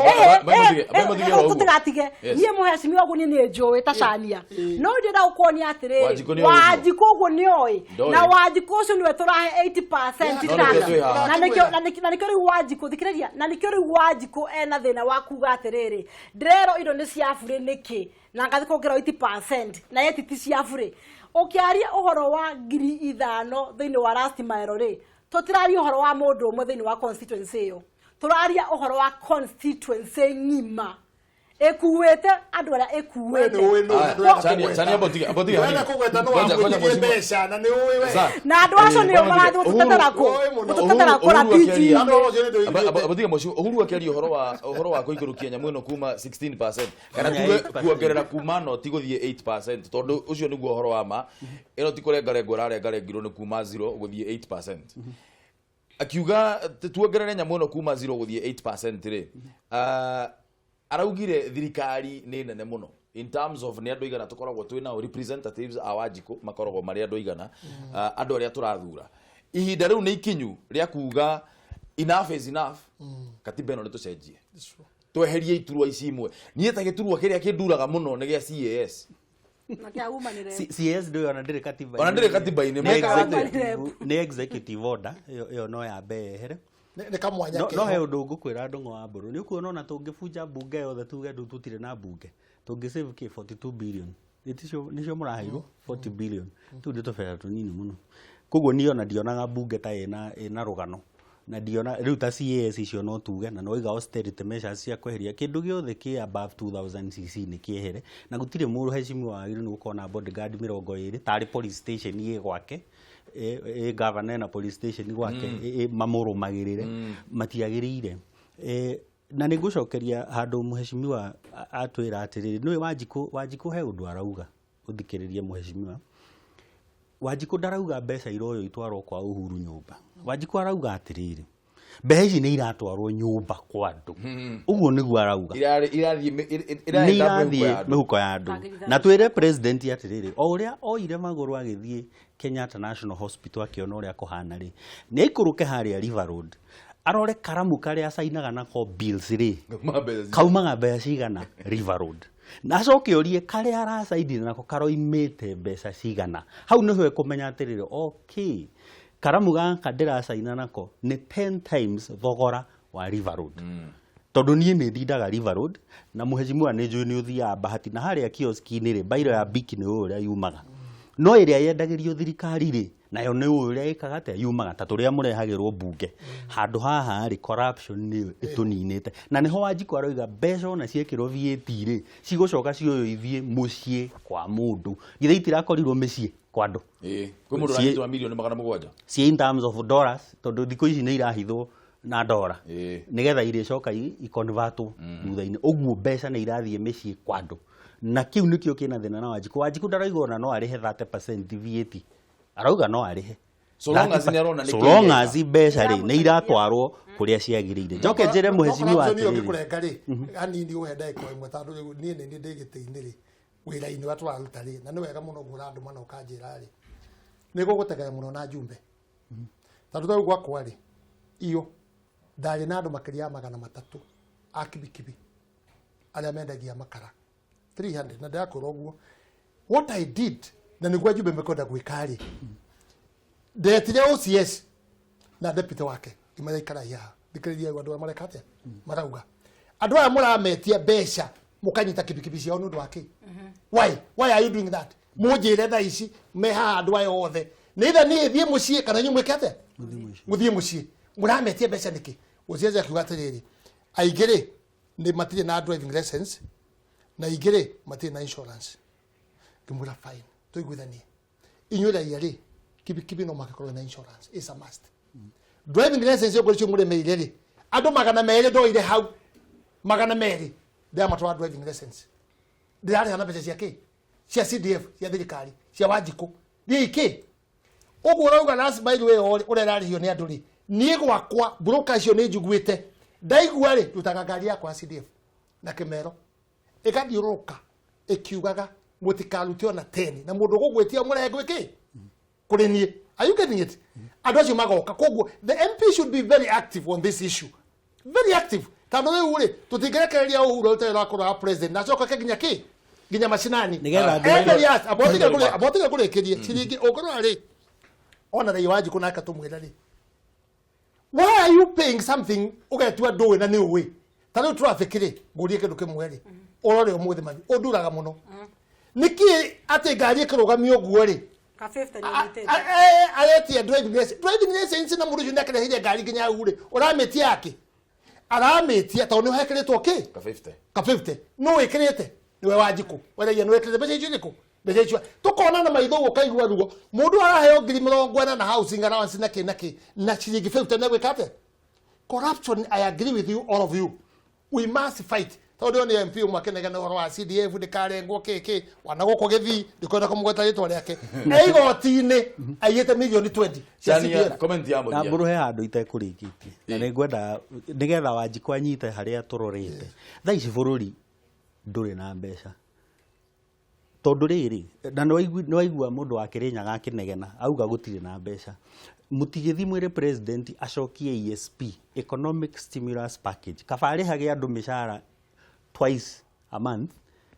Tũtigatige, niĩ, mũhecimiwa, ũguo niĩ nĩ njũĩ ta cania, no ndĩrenda gũkuonia atĩrĩrĩ, Wanjikũ ũguo nĩ oĩ, na Wanjikũ ũcio nĩwe tũrahe 80% tax, na nĩkĩo rĩu Wanjikũ, thikĩrĩria, na nĩkĩo rĩu Wanjikũ ena thĩna wa kuga atĩrĩrĩ, ndĩrerwo indo nĩ cia burĩ nĩkĩ na ngathi kuongererwo 80% na yeti ti cia burĩ. Ũkĩaria ũhoro wa 5,000 thĩinĩ wa last mile rĩ, tũtiraria ũhoro wa mũndũ ũmwe thĩinĩ wa constituency ĩyo, tũraria ũhoro wa constituency ng'ima ĩkuĩte andũ arĩa ĩkuĩte. Mbeca na nĩ ũĩ we. Na andũ acio nĩo marathiĩ gũtũtetera kũ, gũtũtetera kũra PG. Abatige mũcio Uhuru akĩaria ũhoro wa kũikũrũkia nyamũ ĩno kuma 16% kana tuge kuongerera kuma noti gũthiĩ 8%, tondũ ũcio nĩguo ũhoro wa ma. Ĩno ti kũrengarengwo ĩrarengarengirwo, nĩ kuma 0 gũthiĩ 8%. Akiuga tuongerere nyamũ ĩno kuma 0 gũthiĩ 8% rĩ, araugire thirikari nĩ nene mũno in terms of nĩ andũ aigana tũkoragwo twĩ nao, representatives a Wanjikũ makoragwo marĩ andũ aigana, andũ arĩa tũrathura. Ihinda rĩu nĩ ikinyu rĩa kuga enough is enough, katiba ĩno nĩ tũcenjie, tweherie iturwa ici imwe. Niĩ ta gĩturwa kĩrĩa kĩnduraga mũno nĩ gĩa CAS. Na kĩa woman rep. CS ndũĩ ona ndĩrĩ katiba. Ona ndĩrĩ katiba-inĩ, Nĩ mekaga nĩ executive order ĩyo, no yambe yehere. Nĩ kamwanya. No he ũndũ ngũkwĩra, Ndũng'o wa Mbũrũ, nĩ ũkuona ona tũngĩbunja mbunge yothe, tuge ndũ tũtirĩ na mbunge, tũngĩ save kĩ 42 billion. Ĩticio nĩcio mũraheirwo 40 billion, tũu nĩ tũbera tũnini mũno. Koguo niĩ ona ndionaga mbunge ta ĩna rũgano, na ndiona rĩu ta CAS icio no tuge na no iga austerity measures cia kweheria kĩndũ gĩothe kĩ above 2000 cc nĩ kĩehere, na gũtirĩ mũndũ heshimiwa wagĩrĩirwo nĩ gũkorwo na bodyguard 20 tarĩ police station ĩ gwake, ĩ governor ena police station gwake, mamũrũmagĩrĩre, matiagĩrĩire. Na nĩ ngũcokeria handũ mũheshimiwa atwĩra atĩrĩrĩ, nĩwe Wanjikũ. Wanjikũ he ũndũ arauga, ũthikĩrĩrie mũheshimiwa Wanjikũ. Ndarauga mbeca iroywo itwarwo kwa Uhuru nyũmba. Wanjikũ arauga atĩrĩrĩ, mbeca ici nĩ iratwarwo nyũmba kwa andũ, ũguo nĩguo arauga. Irathiĩ Nĩ iraenda mĩhuko irathiĩ ya andũ. Mĩhuko ya andũ. Na twĩre president atĩrĩrĩ, o ũrĩa oire magũrũ agĩthiĩ Kenyatta National Hospital akĩona ũrĩa kũhana rĩ, nĩ aikũrũke harĩa River Road arore karamu karĩa acainaga nako bills rĩ, Kauma mbeca cigana. Kaumaga mbeca cigana River Road, na acoke orie karĩa aracainire nako karoimĩte mbeca cigana. Hau nĩho ekũmenya atĩrĩrĩ, okay, karamu gaka ndĩracaina nako nĩ 10 times thogora wa River Road, tondũ niĩ nĩ ndindaga River Road, na mũheshimiwa nĩ njũĩ nĩ ũthiaga Bahati, na harĩa kioski-inĩ rĩ, bairo ya biki nĩ ũũ ũrĩa yumaga, no ĩrĩa yendagĩrio thirikari rĩ, nayo nĩ ũũ ũrĩa ĩkaga atĩa yumaga, ta tũrĩa mũrehagĩrwo mbunge handũ haha rĩ. Corruption nĩyo ĩtũninĩte, na nĩho Wanjikũ aroiga mbeca ona ciekĩrwo VAT rĩ, cigũcoka cioywo ithiĩ mũciĩ kwa mũndũ. Githĩ itirakorirwo mĩciĩ kwa andũ? Ĩĩ, kwĩ mũndũ ũranyitwo na mirioni 700. Ciĩ in terms of dollars, tondũ thikũ ici nĩ irahithwo na ndora nĩgetha irĩcoka iconvertwo thutha-inĩ. Ũguo mbeca nĩ irathiĩ mĩciĩ kwa andũ, na kĩu nĩkĩo kĩna thĩna na Wanjikũ. Wanjikũ ndarauga ona no arĩhe 30% VAT, arauga no arĩhe So long as nĩ arona nĩ so long kĩgeka. as mbeca rĩ nĩ iratwarwo kũrĩa ciagĩrĩire. Njoke njĩre mũhecimiwa atĩrĩrĩ, atĩrĩrĩ, ngĩkũrenga rĩ hanini, ũhe ndagĩka ĩmwe, tondũ rĩu niĩ nĩ niĩ ndĩ gĩtĩ-inĩ rĩ, wĩra-inĩ ũrĩa tũraruta rĩ, na nĩ wega mũno ũguo ũrandũma na ũkanjĩra rĩ, nĩ gũgũtegera mũno na njumbe, tondũ tarĩu gwakwa rĩ, iyo ndarĩ na andũ makĩria ya 300 a kibikibi arĩa mendagia makara 300, na ndĩrakwĩra ũguo, what I did, na nĩguo njumbe mekwenda gwĩka rĩ, ndetire OCS na deputy wake, ngĩmera ikarai haha thikĩrĩria andũ aya mareka atĩa, marauga andũ aya mũrametia mbeca mũkanyita kibikibi ciao nĩ ũndũ wa kĩ? Why are you doing that? Mũnjĩre thaa ici me haha andũ aya othe. Nĩ itha niĩ thiĩ mũciĩ kana inyuĩ mwĩke atĩa? Mũthiĩ mũciĩ. Mũrametia mbeca nĩkĩ? Gũciacia akiuga atĩrĩrĩ, aingĩ rĩ nĩ matirĩ na driving license na aingĩ rĩ matirĩ na insurance. Ngĩmwĩra fine, tũiguithanie. Inyuĩ raia rĩ, kibikibi no mũhaka ĩkorwo na insurance, is a must. Driving license ũguo icio mũremeire rĩ, andũ 200 ndoire hau, 200 ndĩramatwara driving license. Ndĩrarĩha na mbeca cia kĩ? Cia CDF, cia thirikari, cia Wanjikũ. Thiĩi kĩ? Ũguo ũrauga last mile ĩyo rĩ, ũrĩa ĩrarĩhio nĩ andũ rĩ, niĩ gwakwa broker icio nĩ njiguĩte. Ndaigua rĩ, ndutaga ngari yakwa ya CDF na kĩmero. Ĩgathiũrũrũka ĩkiugaga mũtikarute ona 10 na mũndũ ũgũgwĩtia mũrehe gwĩkĩ? Kũrĩ niĩ. Are you getting it? Andũ acio magoka. Koguo the MP should be very active on this issue. Very active. Tondũ rĩu rĩ, tũtingĩrekereria Uhuru arute wĩra wa kũrora president na acoke nginya kĩ? Nginya macinani. Nĩgetha andũ Abotige kũrĩkĩrie ciringi ũngĩrora rĩ, ona Raia Wanjikũ nake tũmwĩre rĩ, why are you paying something ũgetua ndũĩ na nĩ ũĩ? Ta rĩu traffic rĩ, ngũrie kĩndũ kĩmwe rĩ, ũrore ũmũthĩ mami, ũnduraga mũno. Nĩkĩ atĩ ngari ĩkĩrũgamio ũguo rĩ, Ka 50 nĩ ũnyitĩte. Aretia driving license, driving license na mũndũ ũcio nĩakĩrehire ngari nginya hau rĩ, ũramĩtia akĩ? Aramĩtia tondũ nĩ hekĩrĩtwo kĩ? Ka 50. Ka 50. Nũ wĩkĩrĩte? Nĩwe Wanjikũ. Weragia nĩ wĩkĩrĩte mbeca icio irĩkũ? Mbeca icio. Tũkona na maitho ũguo ũkaigua ruo. Mũndũ araheo ngiri 40 na housing allowance na kĩ na kĩ na ciringi 50 nĩ gwĩka atĩa? Corruption, I agree with you, all of you. We must fight. Tondũ nĩ MP ũmwe akĩnegena ũhoro wa CDF ndĩkarengwo kĩ kĩ wana gũkũ gĩthii ndikwenda kũmũgweta rĩtwa rĩake. E igoti-inĩ aiyĩte mirioni 20 cia Chania, CDF. comment ya Na mũthia. mbũrũ he handũ itekũrĩkĩtie na nĩ ngwenda nĩgetha Wanjikũ anyite harĩa tũrorete. Thaa ici bũrũri ndũrĩ na mbeca tondũ rĩrĩ na nĩwaigua mũndũ wa Kĩrĩnyaga akĩnegena auga gũtirĩ na mbeca. Mũtigĩthiĩ mwĩre president acokie ESP, economic stimulus package, kaba arĩhage andũ mĩcara twice a month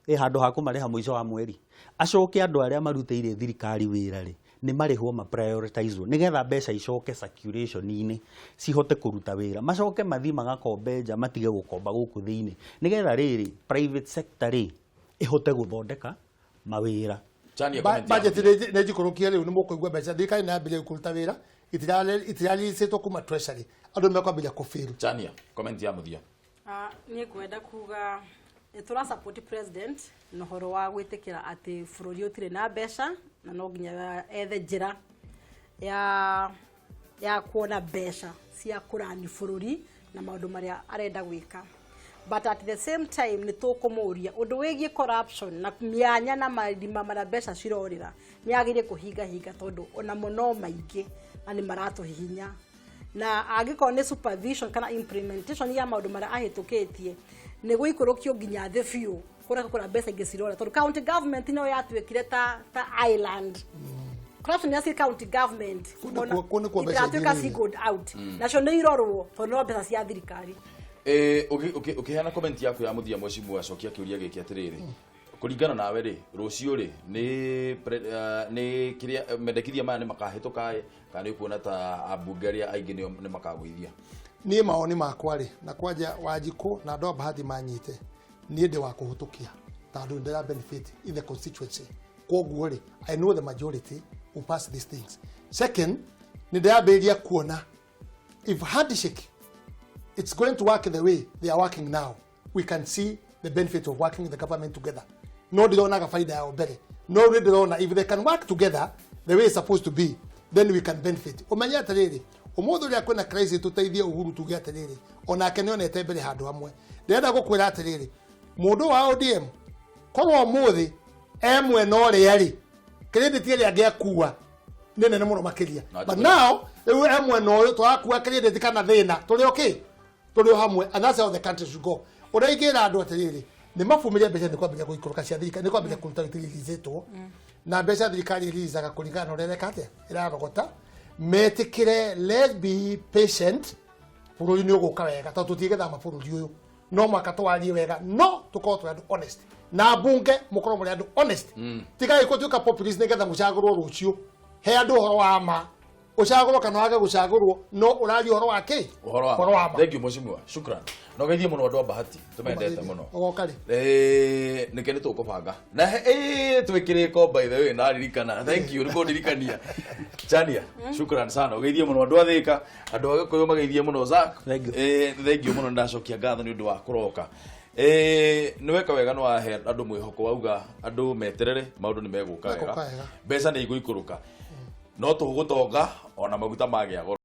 ĩ handũ ha kũmarĩha mũico wa mweri. Acoke andũ arĩa marutĩire thirikari wĩra rĩ, nĩ marĩhwo ma prioritizwo nĩgetha mbeca icoke circulation-inĩ cihote kũruta wĩra, macoke mathiĩ magakombe nja matige gũkomba gũkũ thĩinĩ nĩgetha rĩrĩ private sector rĩ ĩhote gũthondeka mawĩra. Chania, comment ya Budget mũthia. nĩ njikũrũkie rĩu nĩ mũkũigua mbeca thirikari nĩ yambĩrĩria kũruta wĩra itirarĩcĩtwo kuma treasury andũ nĩ mekwambĩrĩria kũfeel. Chania, comment ya mũthia. Niĩ ngwenda kuga nĩ tũra support president na ũhoro wa gwĩtĩkĩra atĩ bũrũri ũtirĩ na mbeca na no nginya ethe njĩra ya kuona mbeca cia kũrani bũrũri na maũndũ marĩa arenda gwĩka. But at the same time nĩ tũkũmũria ũndũ wĩgiĩ corruption na mĩanya na marima marĩa mbeca cirorĩra nĩ agĩrĩire kũhingahinga tondũ onamo no maingĩ na nĩ maratũhihinya. Na angĩkorwo nĩ supervision kana implementation ya maũndũ marĩa ahĩtũkĩtie nĩ gũikũrũkio nginya thĩ biũ kũrĩa kũrĩa mbeca ingĩ cirora tondũ county government no yatuĩkire ta island. Corruption ya county government Kũu nĩkuo mbeca itiratuĩka ingĩ singled out nacio nĩ irorwo tondũ no mbeca cia thirikari. Ũkĩheana comment yaku ya mũthia mheshimiwa acokia kĩũria gĩkĩ atĩrĩrĩ, kũringana nawe rĩ, rũciũ rĩ nĩ kĩrĩa mendekithia maya nĩ makahĩtũka ĩ kana nĩ ũkuona ta ambunge arĩa aingĩ nĩo nĩ makagũithia? Niĩ mawoni makwa rĩ, na kwanja Wanjikũ na andũ a Bahati manyite, niĩ ndĩ wa kũhĩtũkia tondũ ndĩra benefit in the constituency. Koguo rĩ, I know the majority will pass these things. Second, nĩ ndĩrambĩrĩria kuona if handshake it's going to work the way they are working now, we can see the benefit of working in the government together. No ndironaga faida yao mbere, no rĩ ndĩrona if they can work together the way it's supposed to be, then we can benefit. Ũmenye atĩrĩrĩ, ũmũthĩ ũrĩa kwĩna crisis tũteithie Uhuru tuge atĩrĩrĩ, onake nĩonete mbere handũ hamwe. Ndĩrenda gũkwĩra atĩrĩrĩ, mũndũ wa ODM korwo ũmũthĩ e mwena ũrĩa rĩ, credit ĩrĩa angĩakua nĩ nene mũno makĩria. Na But now rĩu e mwena ũyũ tũrakua credit kana thĩna tũrĩ okay, tũrĩ o hamwe, and that's how the country should go. Ũrĩa ingĩra andũ atĩrĩrĩ, nĩ mabumirie mbeca nĩ kwambĩrĩria gũikũrũka cia thirikari, nĩ kwambĩrĩria kũruta itiririzetwo na mbeca thirikari ĩririzaga kũringana na ũrĩa ĩreka atĩa ĩrarogota. Metĩkĩre, let's be patient, bũrũri nĩ ũgũka wega tondũ tũtingĩthama bũrũri ũyũ, no mwaka twarie wega, no tũkorwo tũrĩ andũ honest na mbunge mũkorwo mũrĩ andũ honest. Tigai gũtuĩka populist nĩgetha mũcagũrwo rũciũ. He andũ ũhoro wa ma. Ũcagũrwo kana wage gũcagũrwo, no ũraria ũhoro wa kĩ? Ũhoro wa Ũhoro wa ma. Thank you, mheshimiwa, shukran. Na ũgeithie mũno andũ a Bahati, tũmendete mũno. Ũgoka rĩ? Nĩkĩ nĩ tũkũbanga na twĩ kĩrĩko, by the way, ndaririkana. Thank you nĩ kũndirikania. Chania, shukran sana, ũgeithie mũno andũ a Thĩka, andũ a Gĩkũyũ mageithie mũno. Zack, thank you mũno, ndacokia ngatho nĩ ũndũ wa kũroka. Nĩ weka wega, nĩ wahe andũ mwĩhoko, wauga andũ meterere, maũndũ nĩ megũka wega. Megũka wega. Mbeca nĩ igũikũrũka, no tũgũtonga ona maguta magĩa goro.